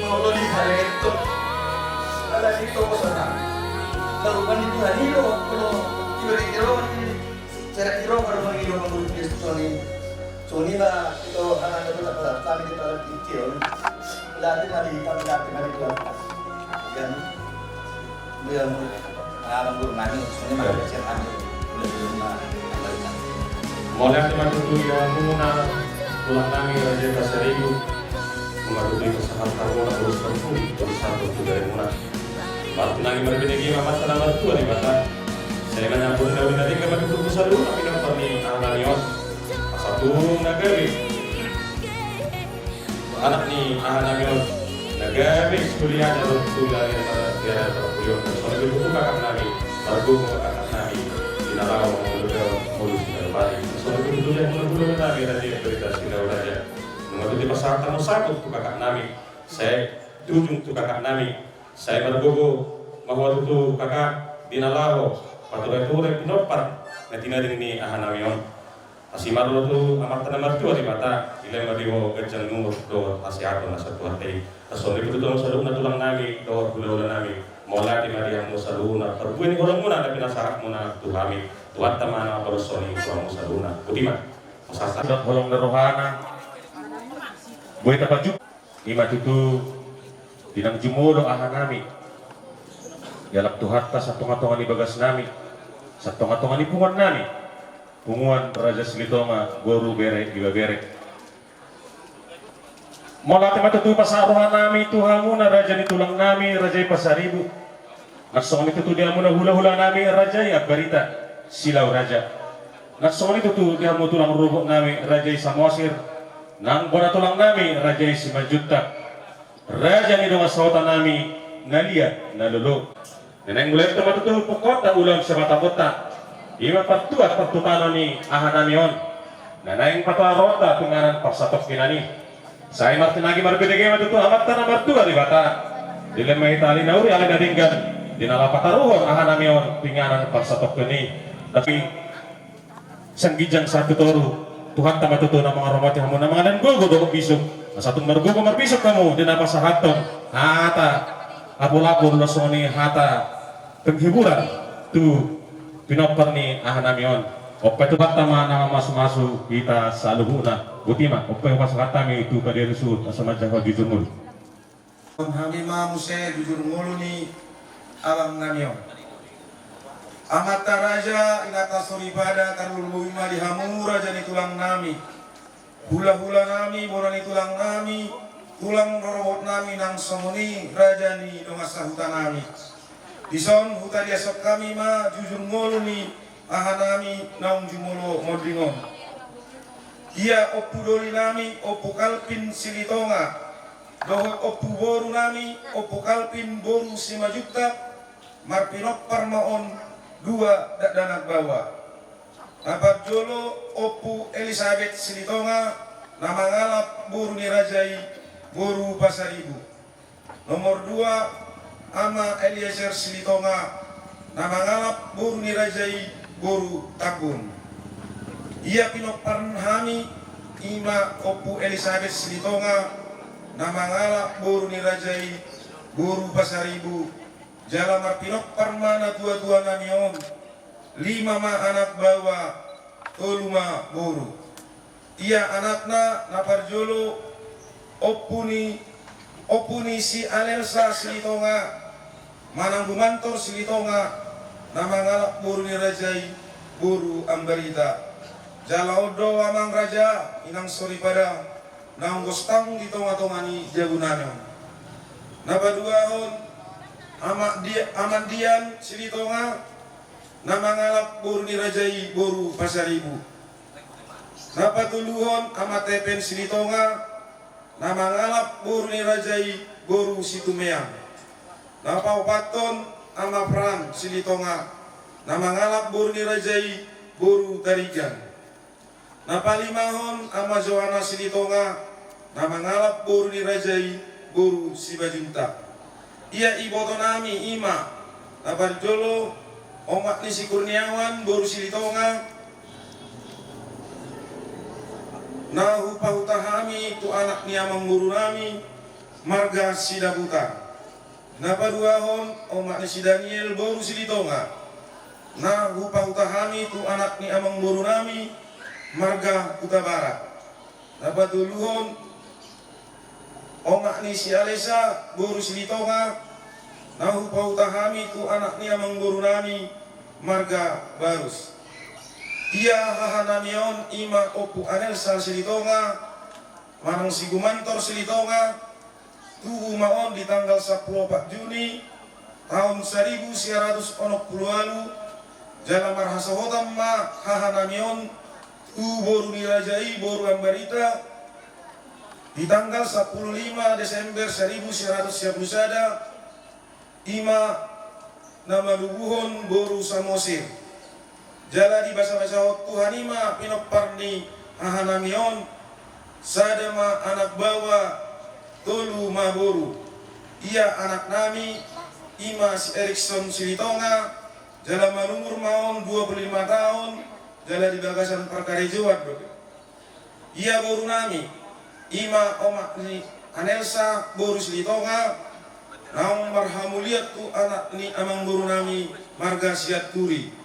Mau lo di pareto. Ala di toko sana. Kalau kan itu hari lo kalau tiba di kilo ini. Seret iro baru mangido mangurut Kristus ni. Songon i ma ito hana na dosa kami di parak iti on. Lati mari, lati mari Tuhan. Yang yang pengalaman guru nami, songon i ma kecil kami. Mauliate ma tutu di hamuna tulang nami Raja Pasaribu. Mauliate ma tutu di pasahat hamuna, terus terpung, terus satu tu dari muna. Martinangi marbinege ma Amanta na martua Debata. Sai manyampurna uli na denggan ma tutu tu saluhutna pinompar ni aha nami on. Asa tung na gabe anak ni aha nami on, na gabe suliana dohot tu lari na tiara parpulion. Songon i tutu kakak nami, margogo kakak nami, di na laho mangolu daon molu Singalomari. Songon i tutu hulahula nami Raja Berita Silau Raja. Nunga tutu dipasahat hamu saput tu kakak nami. Sai tujung tu kakak nami. Sai margogo ma ho tutu kakak di na laho patureture pinompar na tinading ni aha nami on. Asi ma roha tu Amanta na martua Debata, dilehon ma di ho ganjang ni umur dohot hasehaton na satuatua i. Songon i tutu hamu saluhutna tulang nami dohot hulahula nami. Mauliate ma di hamu saluhutna parbue ni holongmuna na pinasahatmuna tu hami. Tuhanta ma na mangkaholongi hamu saluhutna. Botima. Pasahat holong ni rohana. Boi tapajuk. I ma tutu di na jumolo aha nami. Dialap Tuhanta satonga-tonga ni bagas nami, satonga-tonga ni punguan nami, punguan Raja Silitonga boru bere ibebere. Mauliate ma tutu pasahat roha nami tu hamuna raja ni tulang nami Raja i Pasaribu. Nang songon i tutu di hamuna hulahula nami Raja i Ambarita Silau Raja. Nang songon i tutu di hamu tulang rorobot nami Raja i Samosir. Nang bona tulang nami Raja i Simanjuntak. Raja ni dongan sahuta nami na liat na lolo. Na naeng mulai tu ma tutu pungkaonta ulaon sihabatahonta. I ma partuat partutanon ni aha nami on. Na naeng patuaonta tu inganan parsatongkinan i. Sai martinangi marbinege ma tutu Amanta na martua Debata. Dilehon ma hita ale na uli ale na denggan di na laho pataruhon aha nami on tu inganan parsatongkinan i. Tapi sian ginjang sahat tu toru, Tuhanta ma tutu na mangaramoti hamu na mangalehon gogo dohot bisuk. Asa tung margogo marbisuk hamu di na pasahathon hata apul-apul, songon i hata penghiburan tu pinompar ni aha nami on. Ompa i Tuhanta ma na mamasu-masu hita saluhutna. Botima, ompa i hupasahat hami tu padiari suhut asa manjaha jujur ngolu. Hami ma muse jujur ngolu ni abang nami on. Amanta raja, inanta soripada, tarlumobi ma di hamu raja ni tulang nami. Hulahula nami, bona ni tulang nami, tulang rorobot nami nang songon i raja ni dongan sahuta nami. Dison hutaliashon hami ma jujur ngolu ni aha nami naung jumolo monding on. Ia ompu doli nami, Ompu Kalpin Silitonga, dohot ompu boru nami, Ompu Kalpin boru Simanjuntak, marpinompar ma on dua dakdanak baoa. Na parjolo Ompu Elisabet Silitonga, na mangalap boru ni raja i boru Pasaribu. Nomor dua, Ama Eliezer Silitonga, na mangalap boru ni raja i boru Tambun. Ia pinompar hami i ma Ompu Elisabet Silitonga, na mangalap boru ni raja i boru Pasaribu, jala marpinompar ma na tua-tua nami on, lima ma anak baoa, tolu ma boru. Ia anakna na parjolo Ompu ni, Ompu ni si Alelsa Silitonga, manang Gumantor Silitonga, na mangalap boru ni raja i boru Ambarita. Jala on do amang raja, inang soripada, naung gostang di tonga-tonga ni jabu nami on. Na paduahon, Ama Di-, Amandian Silitonga, na mangalap boru ni raja i boru Pasaribu. Na patoluhon Ama Tepen Silitonga, na mangalap boru ni raja i boru Situmeang. Na paopathon Ama Pran Silitonga, na mangalap boru ni raja i boru Tarigan. Na palimahon Ama Joana Silitonga, na mangalap boru ni raja i boru Sibajunta. Ia iboto nami i ma, na parjolo, omak ni si Kurniawan boru Silitonga, na hupahuta hami tu anak ni amangboru nami, marga Sidabuta. Na paduahon, omak ni si Daniel boru Silitonga, na hupahuta hami tu anak ni amangboru nami, marga Hutabarat. Na patoluhon, omak ni si Alesa boru Silitonga, na hupahuta hami tu anak ni amangboru nami, marga Barus. Ia hahanami on i ma Ompu Anelsa Silitonga, manang si Gumantor Silitonga, tubu ma on di tanggal sampulu opat Juni, taon saribu sia ratus onom pulu ualu, jala marhasohotan ma hahanami on tu boru ni raja i, boru Ambarita, di tanggal sampulu lima Desember saribu sia ratus sia pulu sada, i ma na manubuhon boru Samosir. Jala dibasabasahon Tuhan i ma pinompar ni hahanami on, sada ma anak baoa, tolu ma boru. Ia anaknami, i ma si Erikson Silitonga, jala marumur ma on dua pulu lima taon, jala di bagasan parkarejoan do. Ia borunami, i ma omak ni Anelsa boru Silitonga, naung marhamulian tu anak ni amangborunami marga Sianturi.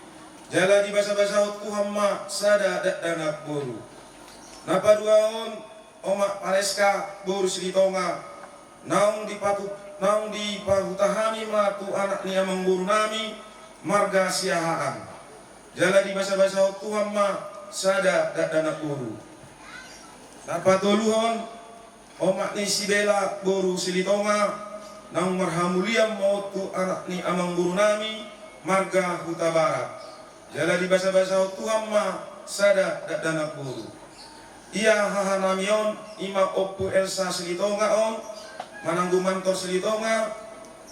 Jala dibasabasahon Tuhan ma sada dakdanak boru. Na paduahon, omak Paleska boru Silitonga, naung dipatu-, naung dipahuta hami ma tu anak ni amangborunami marga Siahaan. Jala dibasabasahon Tuhan ma sada dakdanak boru. Na patoluhon, omak ni si Bela boru Silitonga, naung marhamulian ma on tu anak ni amangborunami marga Hutabarat. Jala dibasabasahon Tuhan ma sada dakdanak boru. Ia hahanami on, i ma Ompu Elsa Silitonga on, manang Gumantor Silitonga,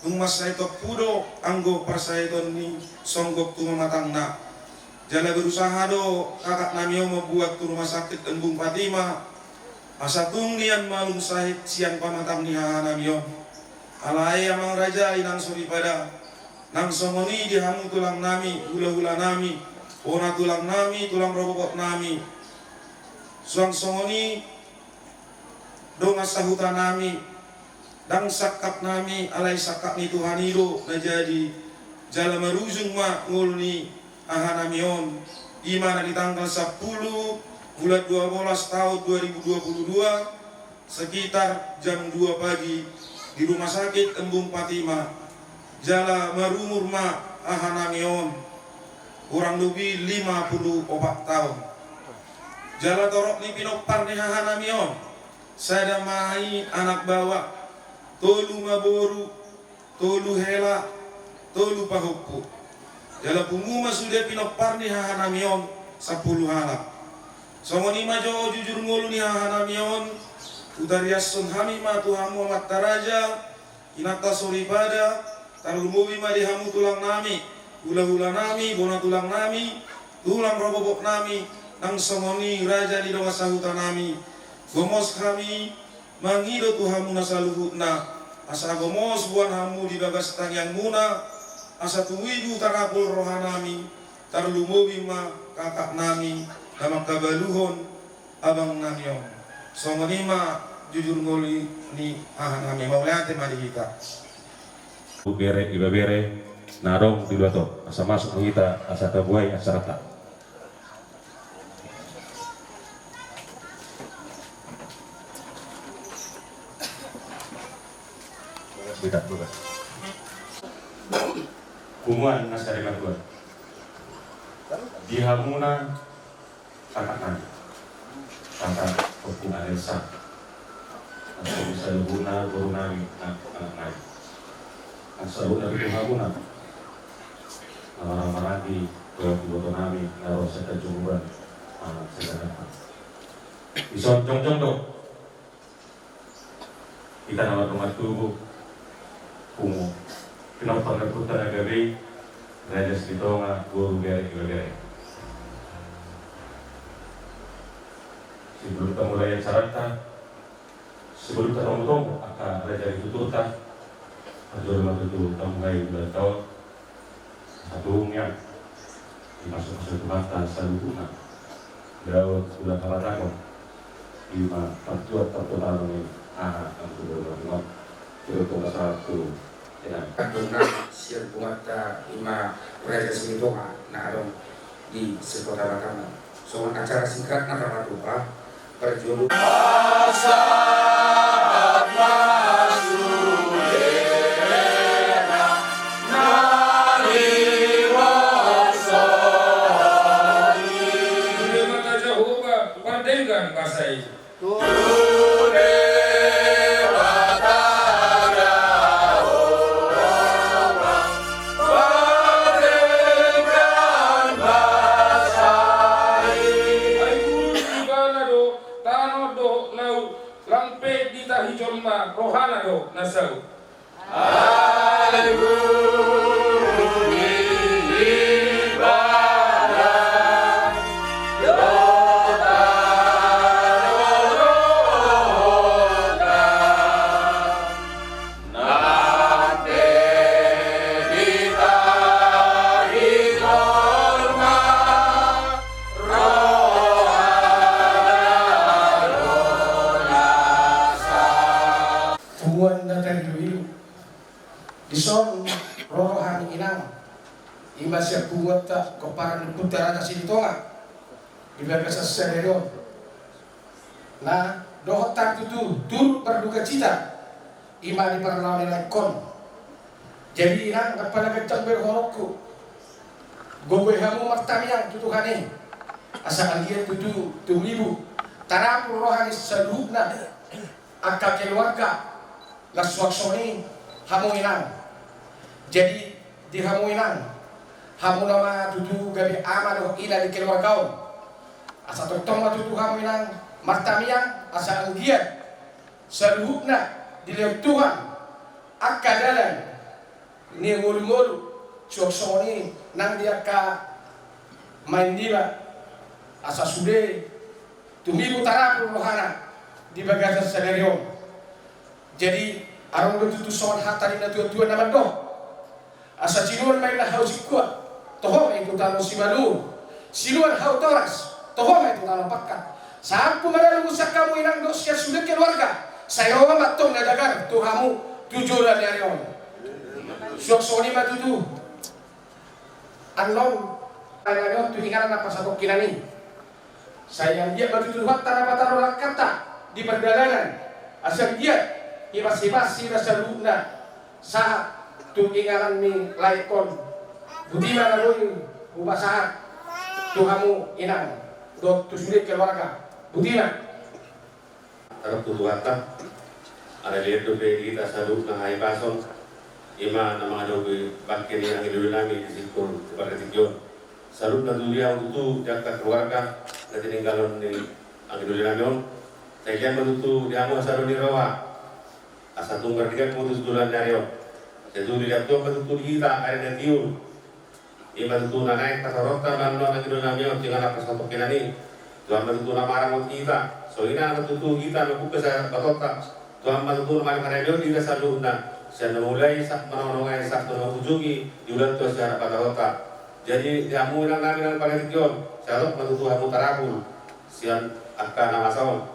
tung mansai tompu do anggo parsahiton ni songgop tu pamatangna. Jala berusaha do kakaknami on mambuat tu rumah sakit Embung Fatima, asa tung nian malum sahit sian pamatang ni hahanami on. Alai amang raja, inang soripada, nang songon i di hamu tulangnami, hulahulanami, bona tulangnami, tulang rorobotnami, suang songon i dongan sahutanami, ndang sangkapnami, alai sangkap ni Tuhan i do na jadi. Jala marujung ma ngolu ni hahanami on, i ma na di tanggal sampulu bulan dua belas taon dua ribu dua puluh dua, sekitar jam dua pagi, di rumah sakit Embung Fatima. Jala marumur ma hahanami on kurang lobi lima puluh opat taon. Jala torop ni pinompar ni hahanami on, sada ma i anak baoa, tolu ma boru, tolu hela, tolu pahompu. Jala pungu ma sude pinompar ni hahanami on sampulu halak. Songon i ma jo jujur ngolu ni hahanami on, hutariashon hami ma tu hamu amanta raja, inanta soripada, tarlumobi ma di hamu tulangnami, hulahulanami, bona tulangnami, tulang rorobotnami, nang songon i raja ni dongan sahutanami. Gomos hami mangido tu hamuna saluhutna, asa gomos boan hamu di bagas tangiangmuna, asa tubu i tarapul rohanami, tarlumobi ma kakaknami na mangkabaluhon abangnami on. Songon i ma jujur ngolu ni hahanami, mauliate ma di hita. Bere ibebere na adong di luat on, asa masuk ma hita, asa tabuhai acaranta. Hita, hita. Punguan na sarimatua. Di hamuna kakaknami, kakak Ompu Anelsa, nang songon i saluhutna borunami, nang anaknami, nang saluhutna tu hamuna na marhahamaranggi, dohot ibotonami na ro sian Tanjung Uban, manang sian Jakarta. Dison jongjong do hita na mardongan tubu, pungu, pinompar ni ompunta na gabe i, Raja Silitonga boru Bere ibebere. Sebelum tamulai acaranta, Sebelum tarombo-rombo angka raja ni tuturta, parjolo ma tutu tamuhai bulan taon, satung nian, dipasupasu Tuhanta saluhutna. Dao bulan hamatangon, ima partuat partuat ni aha angka tutur ni on. Tutur tu masalah tu Inang. Kandungna sian punguanta ima Raja Silitonga na adong di sekota Batam. Songon acara singkat na tarpatupa parjolo. Denggan basa i. Ai guru di ibana do tano dohot laut, lang pe ditahi jolma rohana do na saut. Punguan na tarilu-ilu. Dison ro roha ni Inang, ima sian punguanta pomparan ni Ompunta Raja Silitonga di bagasan sadari on. Na dohot hami tutu turut berdukacita ima di parlao ni laengkon. Jadi Inang, ndang pola ganjang be dohononku. Gogo i hamu martamiang tu Tuhan i, asa anggiat tutu tumibu tarapul roha ni saluhutna angka keluarga. Laos suang songon i hamu Inang. Jadi di hamu Inang, hamu nama tutu gabe ama dohot ina di keluarga on. Asa tongtong ma tutu hamu Inang martamiang asa anggiat saluhutna dilehon Tuhan angka dalan ni ngolu-ngolu, suang songon i nang di angka maen niba, asa sude tumibu tarapul rohana di bagasan sadari on. Jadi adong do tutu songon hata ni natua-tua na mandok: Asa sinuan ma inna hau singkua, toho ma i tu tano Simalungun. Sinuan hau toras, toho ma i tu tano Pangkal. Sahat tu maralumu sian hamu Inang dohot sian sude keluarga, sai ro ma antong na jagar tu hamu tu joloan ni ari on. Suang songon i ma tutu annon, ai nami on tu inganan na pasatongkinan i. Sai anggiat ma tutu Tuhanta na pataro langkanta di pardalanan, asa anggiat hipas-hipas hita saluhutna sahat tu inganan ni laengkon. Botima na boi hupasahat tu hamu Inang dohot tu sude keluarga. Botima. Tarap tu Tuhanta. Ala dilean dope di hita saluhutna hahipason, ima na mangadopi bangke ni anggi doli nami di singkul di partingkian on. Saluhutna tutu di hamu tutu di angka keluarga na tininggalhon ni anggi doli nami on. Sai dilean ma tutu di hamu hasadon ni roha, asa tung mardigan hamu tu joloan ni ari on. Sai tutu dilean Tuhan ma tutu di hita ari na tiur. Ima tutu na naeng pasahatonta ma annon anggi doli nami on tu inganan na pasatongkinan i. Tuhan ma tutu na maramoti hita. Songon i nang tutu hita na mamungka sahat batonta. Tuhan ma tutu na malimahon hita saluhutna, sian na mulai sahat manaonongai sahat na mangujungi di ulaonta sian batonta. Jadi di hamu Inang nami na di partingkian on, sai adong ma tutu hamu tarapul sian angka na masa on.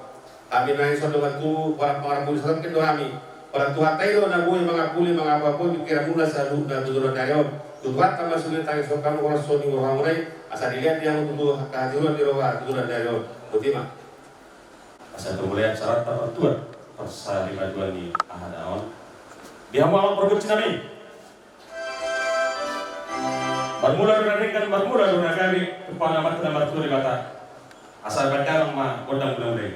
Hami na dison do tutu pola mangapuli, satongkin do hami. Pola Tuhanta i do na boi mangapuli, mangapoapoi pingkiranmuna saluhutna tu joloan ni ari on. Tu Tuhanta ma sude tangihon hamu, holashon ni rohamuna i, asa dilean di hamu tutu hatiuron ni roha tu joloan ni ari on. Botima. Asa tumulai acaranta partuat parsarimaduan ni aha na on. Di hamu amang pargonsi nami. Marmula do na denggan, marmula do na gabe, tu pangamatan na martua Debata. Asa bahen damang ma gondang mula-mula i.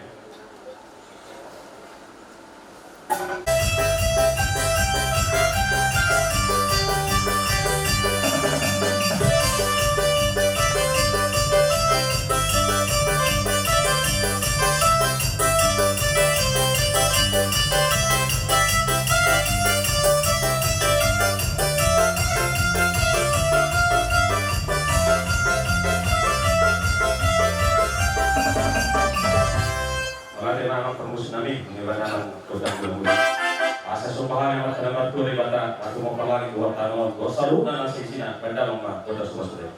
Mauliate ma amang Musik nami, nunga baen damang gondang mula-mula. Asa somba hami Amanta na martua Debata, na tumompa langit dohot tano on, dohot saluhutna na siisina, baen damang ma gondang somba sude.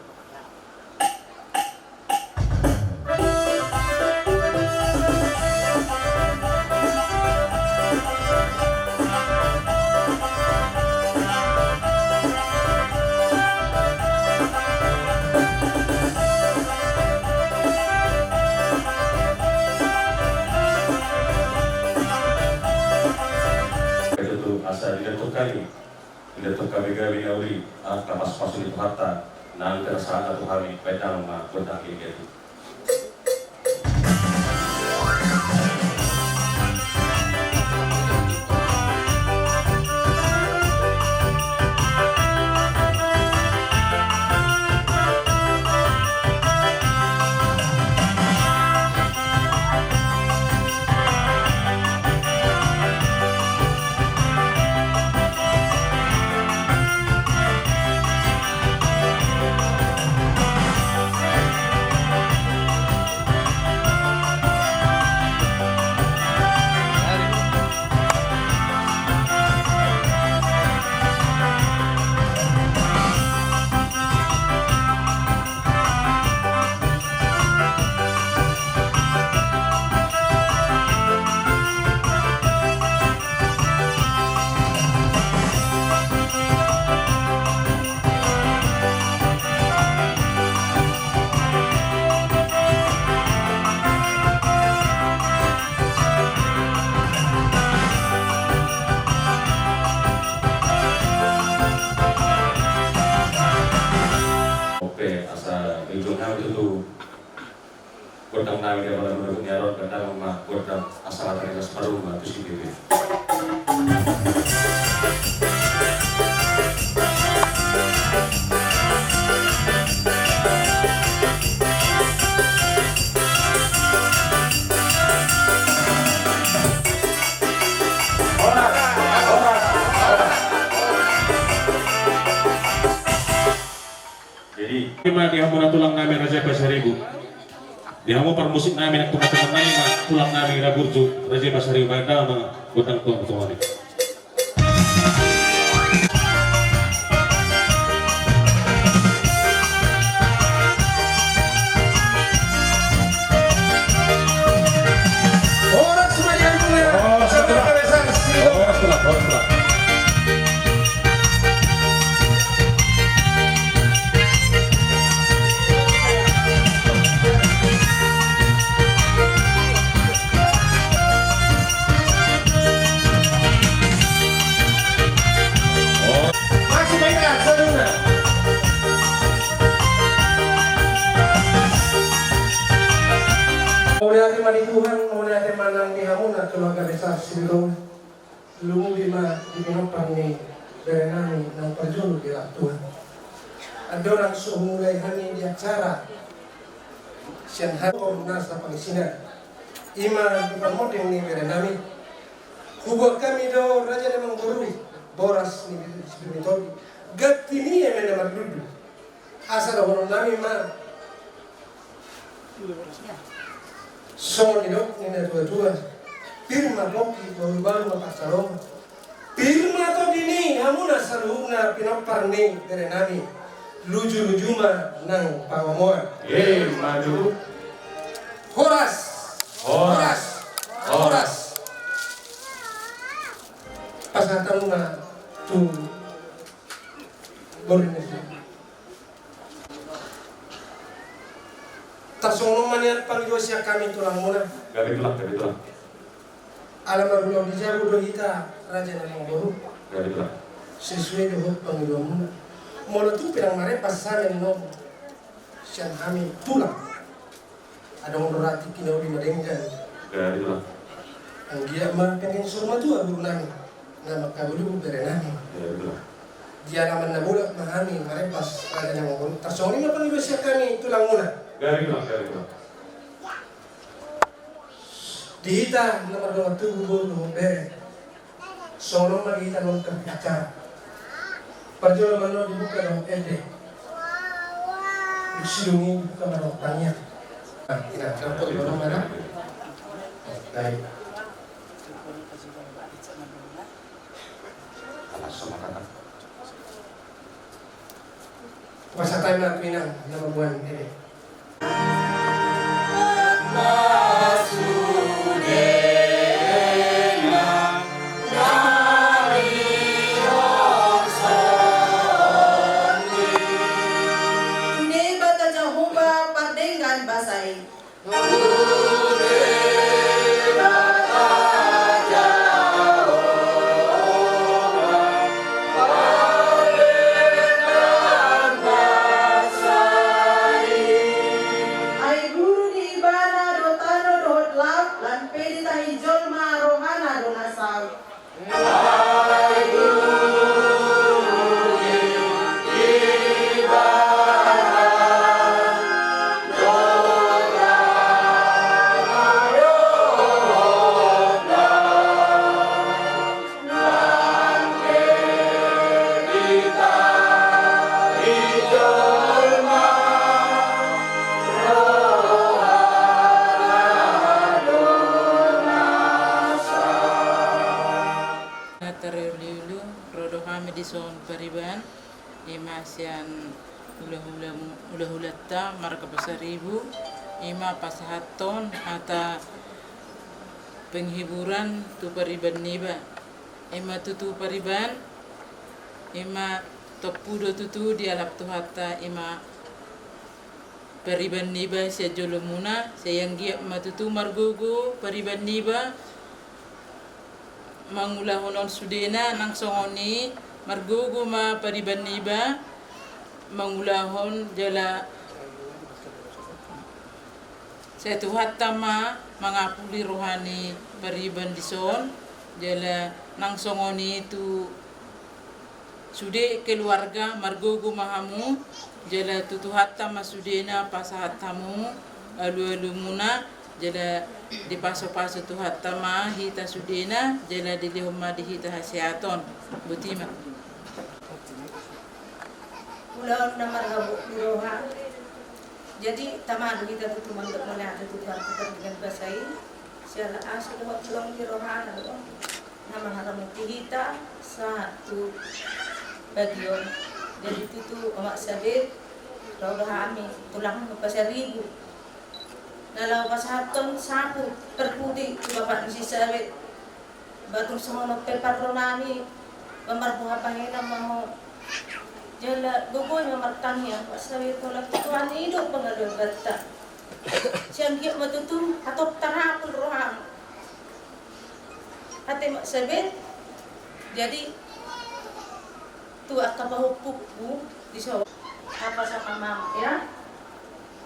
Asa didapothon hami, didapothon hami gabe na uli, angka pasupasu ni Tuhanta, nang pinasahatna tu hami, baen damang ma gondang gitgit i. Oke, asa ujung hami tutu. Gondang nami di apala mula dunia ron, gondang ma, gondang asa mata ni las paru ma, tu si bebe. Jadi, ima di hamu na tulang nami Raja Pasaribu. Di hamu parmusik nami, na teman-teman nami ma, tulang nami na burju, Raja Pasaribu, baen damang ma gondang tu hamu. Horas ma di hamuna. Horas, horas, horas. Mauliate ma di Tuhan, mauliate ma nang di hamuna keluarga besar Sibirong. Lumobi ma di pinompar ni bere nami naung parjolo di anak Tuhan. Andorang so humulai hami di acara sian hami, nasa pangisina ima di parmonding ni bere nami. Huboan hami do Raja Damang Boru, boras ni Sibirong Tobi, ganti ni eme na marlundu. Asa dohonon nami ma songon nidok ni na tua-tua: Pir ma pongki, balu-balu ma pansalongan. Pir ma tondi ni hamuna saluhutna pinompar ni bere nami. Luju-luju ma nang pangomoan. Ima tutu. Horas. Horas. Horas. Pasahat hamu ma tu boru ni si. Tarsongon on ma nian pangidoan sian hami tulangmuna. Gabe tulang, gabe tulang. Ala marulaon di jabu do hita Raja Damang Boru. Gabe tulang. Sesuai dohot pangidoanmuna. Molo tung pe ndang marempas hami annon sian hami tulang. Adong do ra tingki na uli na denggan. Gabe tulang. Anggiat ma penggeng saur matua boru nami na mangkabulihu bere nami. Gabe tulang. Di alaman na bolak ma hami marempas Raja Damang Boru. Tarsongon i ma pangidoan sian hami tulangmuna. Gabe tulang, gabe tulang. Di hita na mardongan tubu boru dohot bere. Songon on ma di hita na tarbicara. Parjolo ma annon dibuka dohot ende. Dung sidung i dibuka ma dohot tangiang. Nah, ina, dapotan ma annon ma. Baik. Pasahat ma tu inang na mamboan eme. Debata Jahowa pardenggan basa i. Ai guru ni ibana do tano dohot laut, lam pe ditahi jolma rohana do na saut. Tarliuliu, ro do hami dison pariban, ima sian hulahula, hulahulanta marga Pasaribu, ima pasahathon hata penghiburan tu pariban niba. Ima tutu pariban, ima tompu do tutu dialap Tuhanta, ima pariban niba sian jolomuna, sai anggiat ma tutu margogo pariban niba mangulahon on sudena, nang songon i margogo ma pariban niba mangulahon jala sai Tuhanta ma mangapuli roha ni pariban dison, jala nang songon i tu sude keluarga, margogo ma hamu, jala tu Tuhanta ma sudena pasahat hamu alualumuna, jala dipasupasu Tuhanta ma hita sudena, jala dilehon ma di hita hasehaton. Boti ma. Ulaon na marhabot ni roha. Jadi tama do hita tutu mandok mauliate tu Tuhanta pardenggan basa i. Siala asi dohot holong ni rohana do na mangaramoti hita sahat tu bagion. Jadi tutu Omak Sabet, ro do hami tulang Pasaribu na laho pasahathon sapu parpudi tu bapak ni si Sabet. Ba tung songon on pe parro nami, ba marboha panginan ma ho. Jala gogoi ma martangiang, Omak Sabet, holan tu Tuhan i do pangalualuanta. Sai anggiat ma tutu hatop tarapul roham. Ate Omak Sabet, jadi tu angka pahompungku dison. Apa sama mama ya?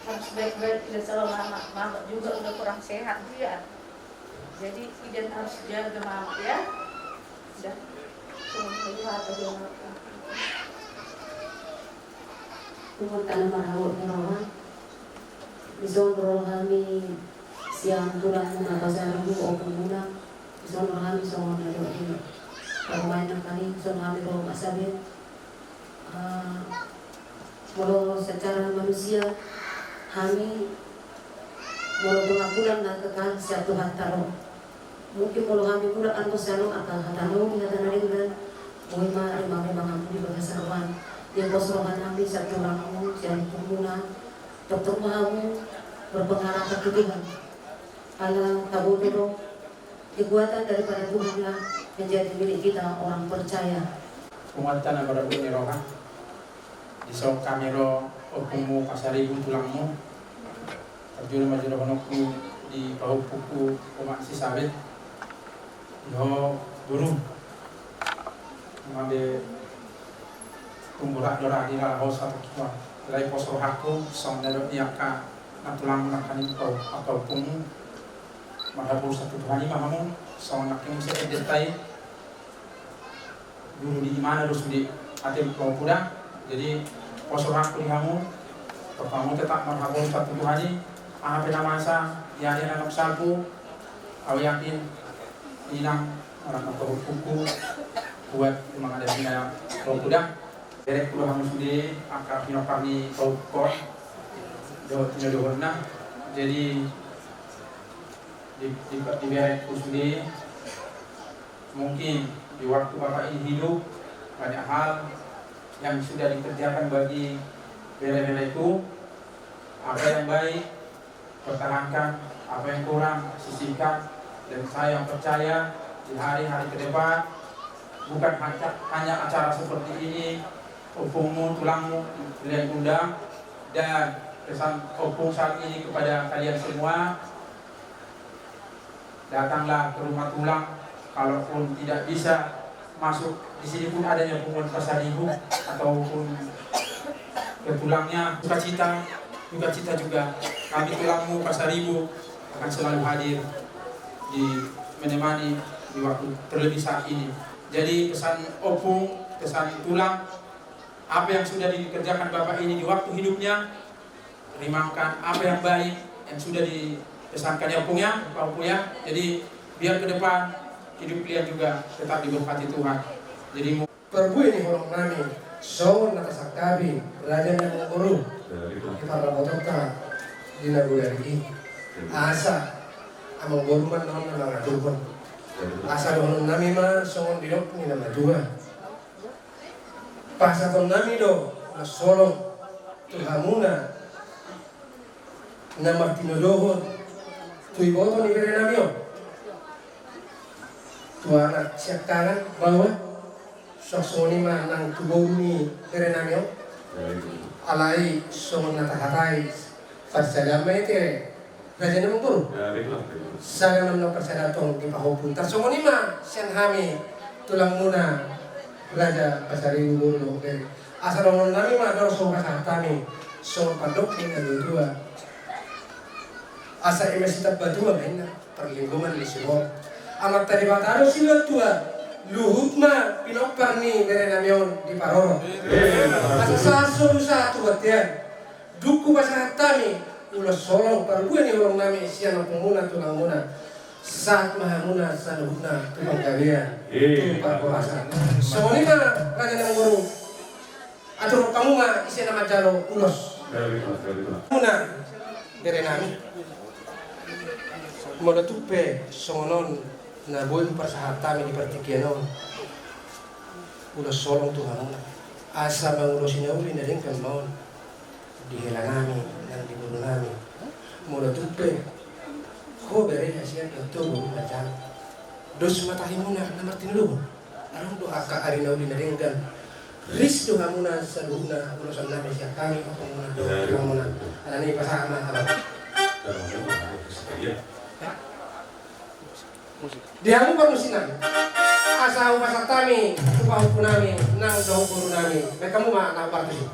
Harus baik-baik, tidak salah mama. Mama juga udah kurang sehat dia. Jadi idan harus jaga mama ya. Udah. Cuma melihat aja mama. Tumut tana marhabot ni roha. Dison ro hami sian tulangmuna Pasaribu, ompungmuna. Dison ro hami songon na dok ni parumaen nangkin, dison hami ro Omak Sabet. Eh, molo secara manusia hami molo pengakuan na kekal sian Tuhanta ro. Mungkin molo hami mulak annon sian on angka hata na uli, hata na denggan, boi ma remang-remang hamu di bagasan roha. Dia pos roha nami sian tulangmu, sian ompungmuna, tongtong ma hamu berpengharapan tu Tuhan. Ala taboto do, kekuatan daripada Tuhanlah menjadi milik kita orang percaya. Tumut tana marhabot ni roha. Dison hami ro ompungmu Pasaribu, tulangmu. Parjolo ma jolo honokku di pahompungku Omak si Sabet. Di ho guru. Made tumburak do ra di ra ho satu kua. Lai pos rohangku songon na dok ni angka na tulangmu nangkin, angka ompungmu. Marhabot satu Tuhan i ma hamu songon nangkin muse edet tai. Guru ni imana do sude, ate, pahompungku da. Jadi pos rohangku di hamu. Pahompungku tetap marhabot satu Tuhan i. Aha pe na masa, ia ia na nunga salpu. Au yakin inang, orang pahompungku, kuat manghadapi na, pahompungku da. Berekku do hamu sude angka pinompar ni pahompungkon dohot tinodohonna. Jadi di, di, diberekku sude. Mungkin di waktu bapak ini hidup, Banyak hal yang sudah dikerjakan bagi bere-bereku. Apa yang baik, pertahankan. Apa yang kurang, sisihkan. Dan saya percaya di hari-hari ke depan, bukan hanya, hanya acara seperti ini, ompungmu, tulangmu, kalian undang, dan pesan ompung saat ini kepada kalian semua, datanglah ke rumah tulang. Kalaupun tidak bisa masuk, di sini pun adanya punguan Pasaribu ataupun ke tulangnya. Sukacita, dukacita juga, kami tulangmu Pasaribu akan selalu hadir di menemani di waktu terlebih saat ini. Jadi pesan ompung, pesan tulang, apa yang sudah dikerjakan Bapak ini di waktu hidupnya, terimakan apa yang baik yang sudah dipesankan ya, Ompung ya, Pak Ompung ya. Jadi biar ke depan hidup kalian juga tetap diberkati Tuhan. Jadi mu- Parbue ni holong nami, songon na tasangkapi raja ni amangboru di parramotonta di nagori i. Asa amangboru ma na mangaturhon. Asa dohonon nami ma songon didok ni na matua. Pasahaton nami do na holong tu hamuna na martinodohon tu iboto ni bere nami on, tu anak siangkangan baoa, songon i ma nang tu boru ni bere nami on. Alai songon na tahatai, parsadaan ma i, ate raja ni amangboru. Sada nama na parsadaan tong di pahompu. Tarsongon i ma sian hami tulangmuna Raja Pasaribu, boru dohot bere. Asa dohonon nami ma, dorso pasahat hami songon pandok ni na tua-tua. Asa i ma sitamba tua ma inna, parlinggoman ni siborok. Amanta Debata do silehon tua, luhut ma pinompar ni bere nami on diparorot. Asa sahat solu sahat tu bontean. Dung hupasahat hami ulos holong, parbue ni holong nami sian ompungmuna, tulangmuna, sahat ma hamuna saluhutna tu panggabean, tu parhorasan. Songon i ma raja ni amangboru, aturhon hamu ma ise na manjalo ulos. Hamuna bere nami, molo tung pe songon on na boi hupasahat hami di partingkian on ulos holong tu hamuna, asa mangulosi na uli na denggan ma on di hela nami nang di boru nami. Molo tung pe ho bere, hasian dohot ho boru manjalo, dos ma tahimuna na martinodohon. Adong do angka ari na uli na denggan. Ris do hamuna saluhutna ulosan nami sian hami, ompungmuna dohot tulangmuna. Alani i pasahat ma, abang. Di hamu parmusik nami, asa hupasahat hami tu pahompu nami nang dohot boru nami. Baen hamu ma na parmusik.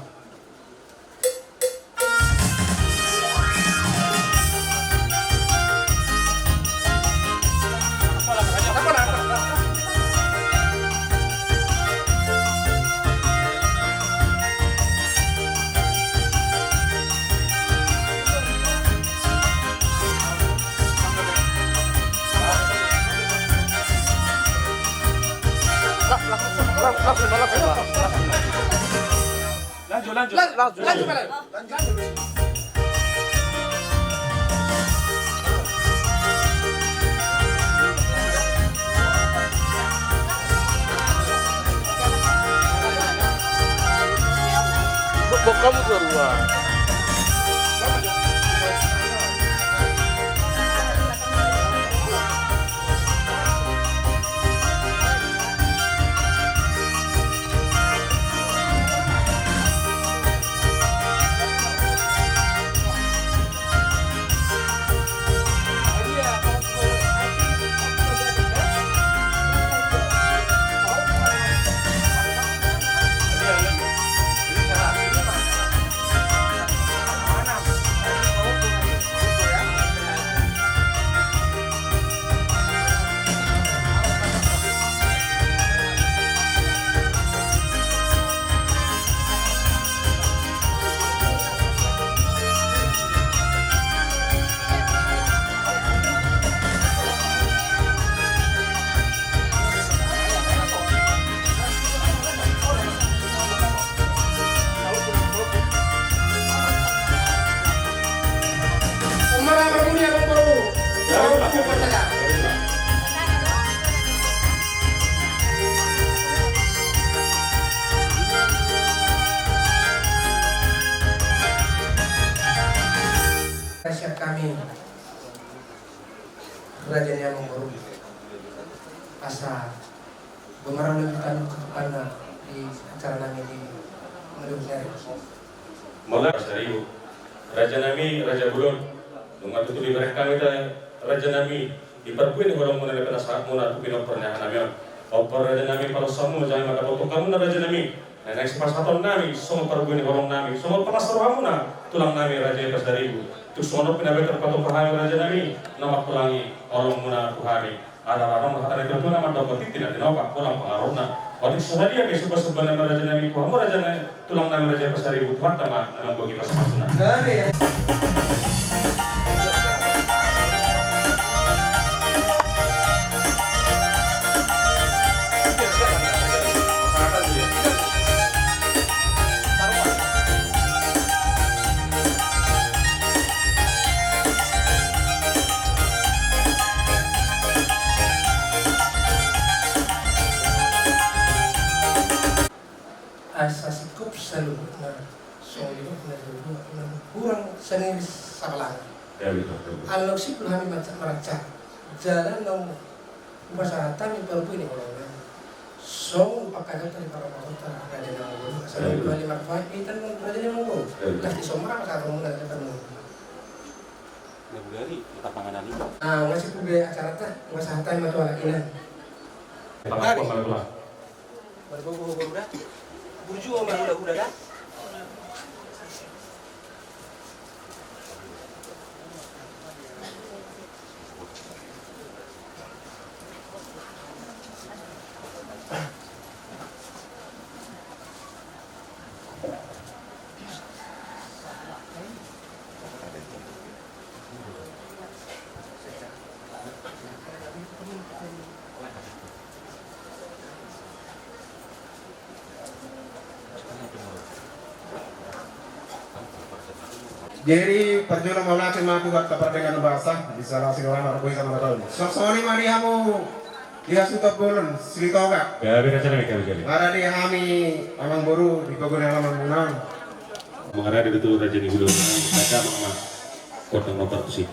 Lanjut, lanjut. Lanjut, lanjut, lanjut. Bok, bok hamu dua-dua. Sian hami raja ni amangboru, asa boi ma ro hami tanduk hatupanna di acara nami di minggu ni ari. Mauliate. Raja nami, raja bolon, nunga tutu dibereng hami da raja nami, di parbue ni holongmuna na pinasahatmuna tu pinompar ni aha nami on. Ompar raja nami, palosamuna jala ma dapotan hamuna raja nami. Naeng sipasahaton nami songon parbue ni holong nami, songon pinasahatmuna tulang nami raja i Pasaribu. Tung songon on pe na boi tarpatupa hami raja nami, na mangkulangi holongmuna tu hami. Ala adong do hata ni natuatua na mandok, otik tina tinopa, holan pangarahutna. Otik so sadia pe sumbasumba nami raja nami tu hamu raja nami, tulang nami raja Pasaribu, Tuhanta ma na mamboan pasupasuna. Asa singkop saluhutna, songon i do na saluhutna, na hurang sandiri sabalang. Ya, betul, betul. Ala naung simpul hami marancak, jala naung hupasahat hami parbue ni holong nami. Songon pangkataion ni paramakonta raja ni amangboru, asa naung dua hali marpaik, i tano raja ni amangboru. Ya, betul. Las di sombara pasahatonmuna, raja ni amangboru. Nagari, di parpanganan i. Ah, masih pube acara ta, hupasahat hami ma tu halak inang. Parpanganan. Margogo ho boru da. Burju ho marhulahula da. Jadi parjolo mauliate ma tu Tuhanta pardenggan basa, di sala sidohonon na ro hita marhata on. Songon i ma di hamu di hasuhuton bolon Silitonga. Gabe raja nami, gabe, gabe. Maradi hami amangboru di pogu ni alamanmuna. Mangaradi do tu raja ni hula. Raja ma, ma. Kota ma partusi.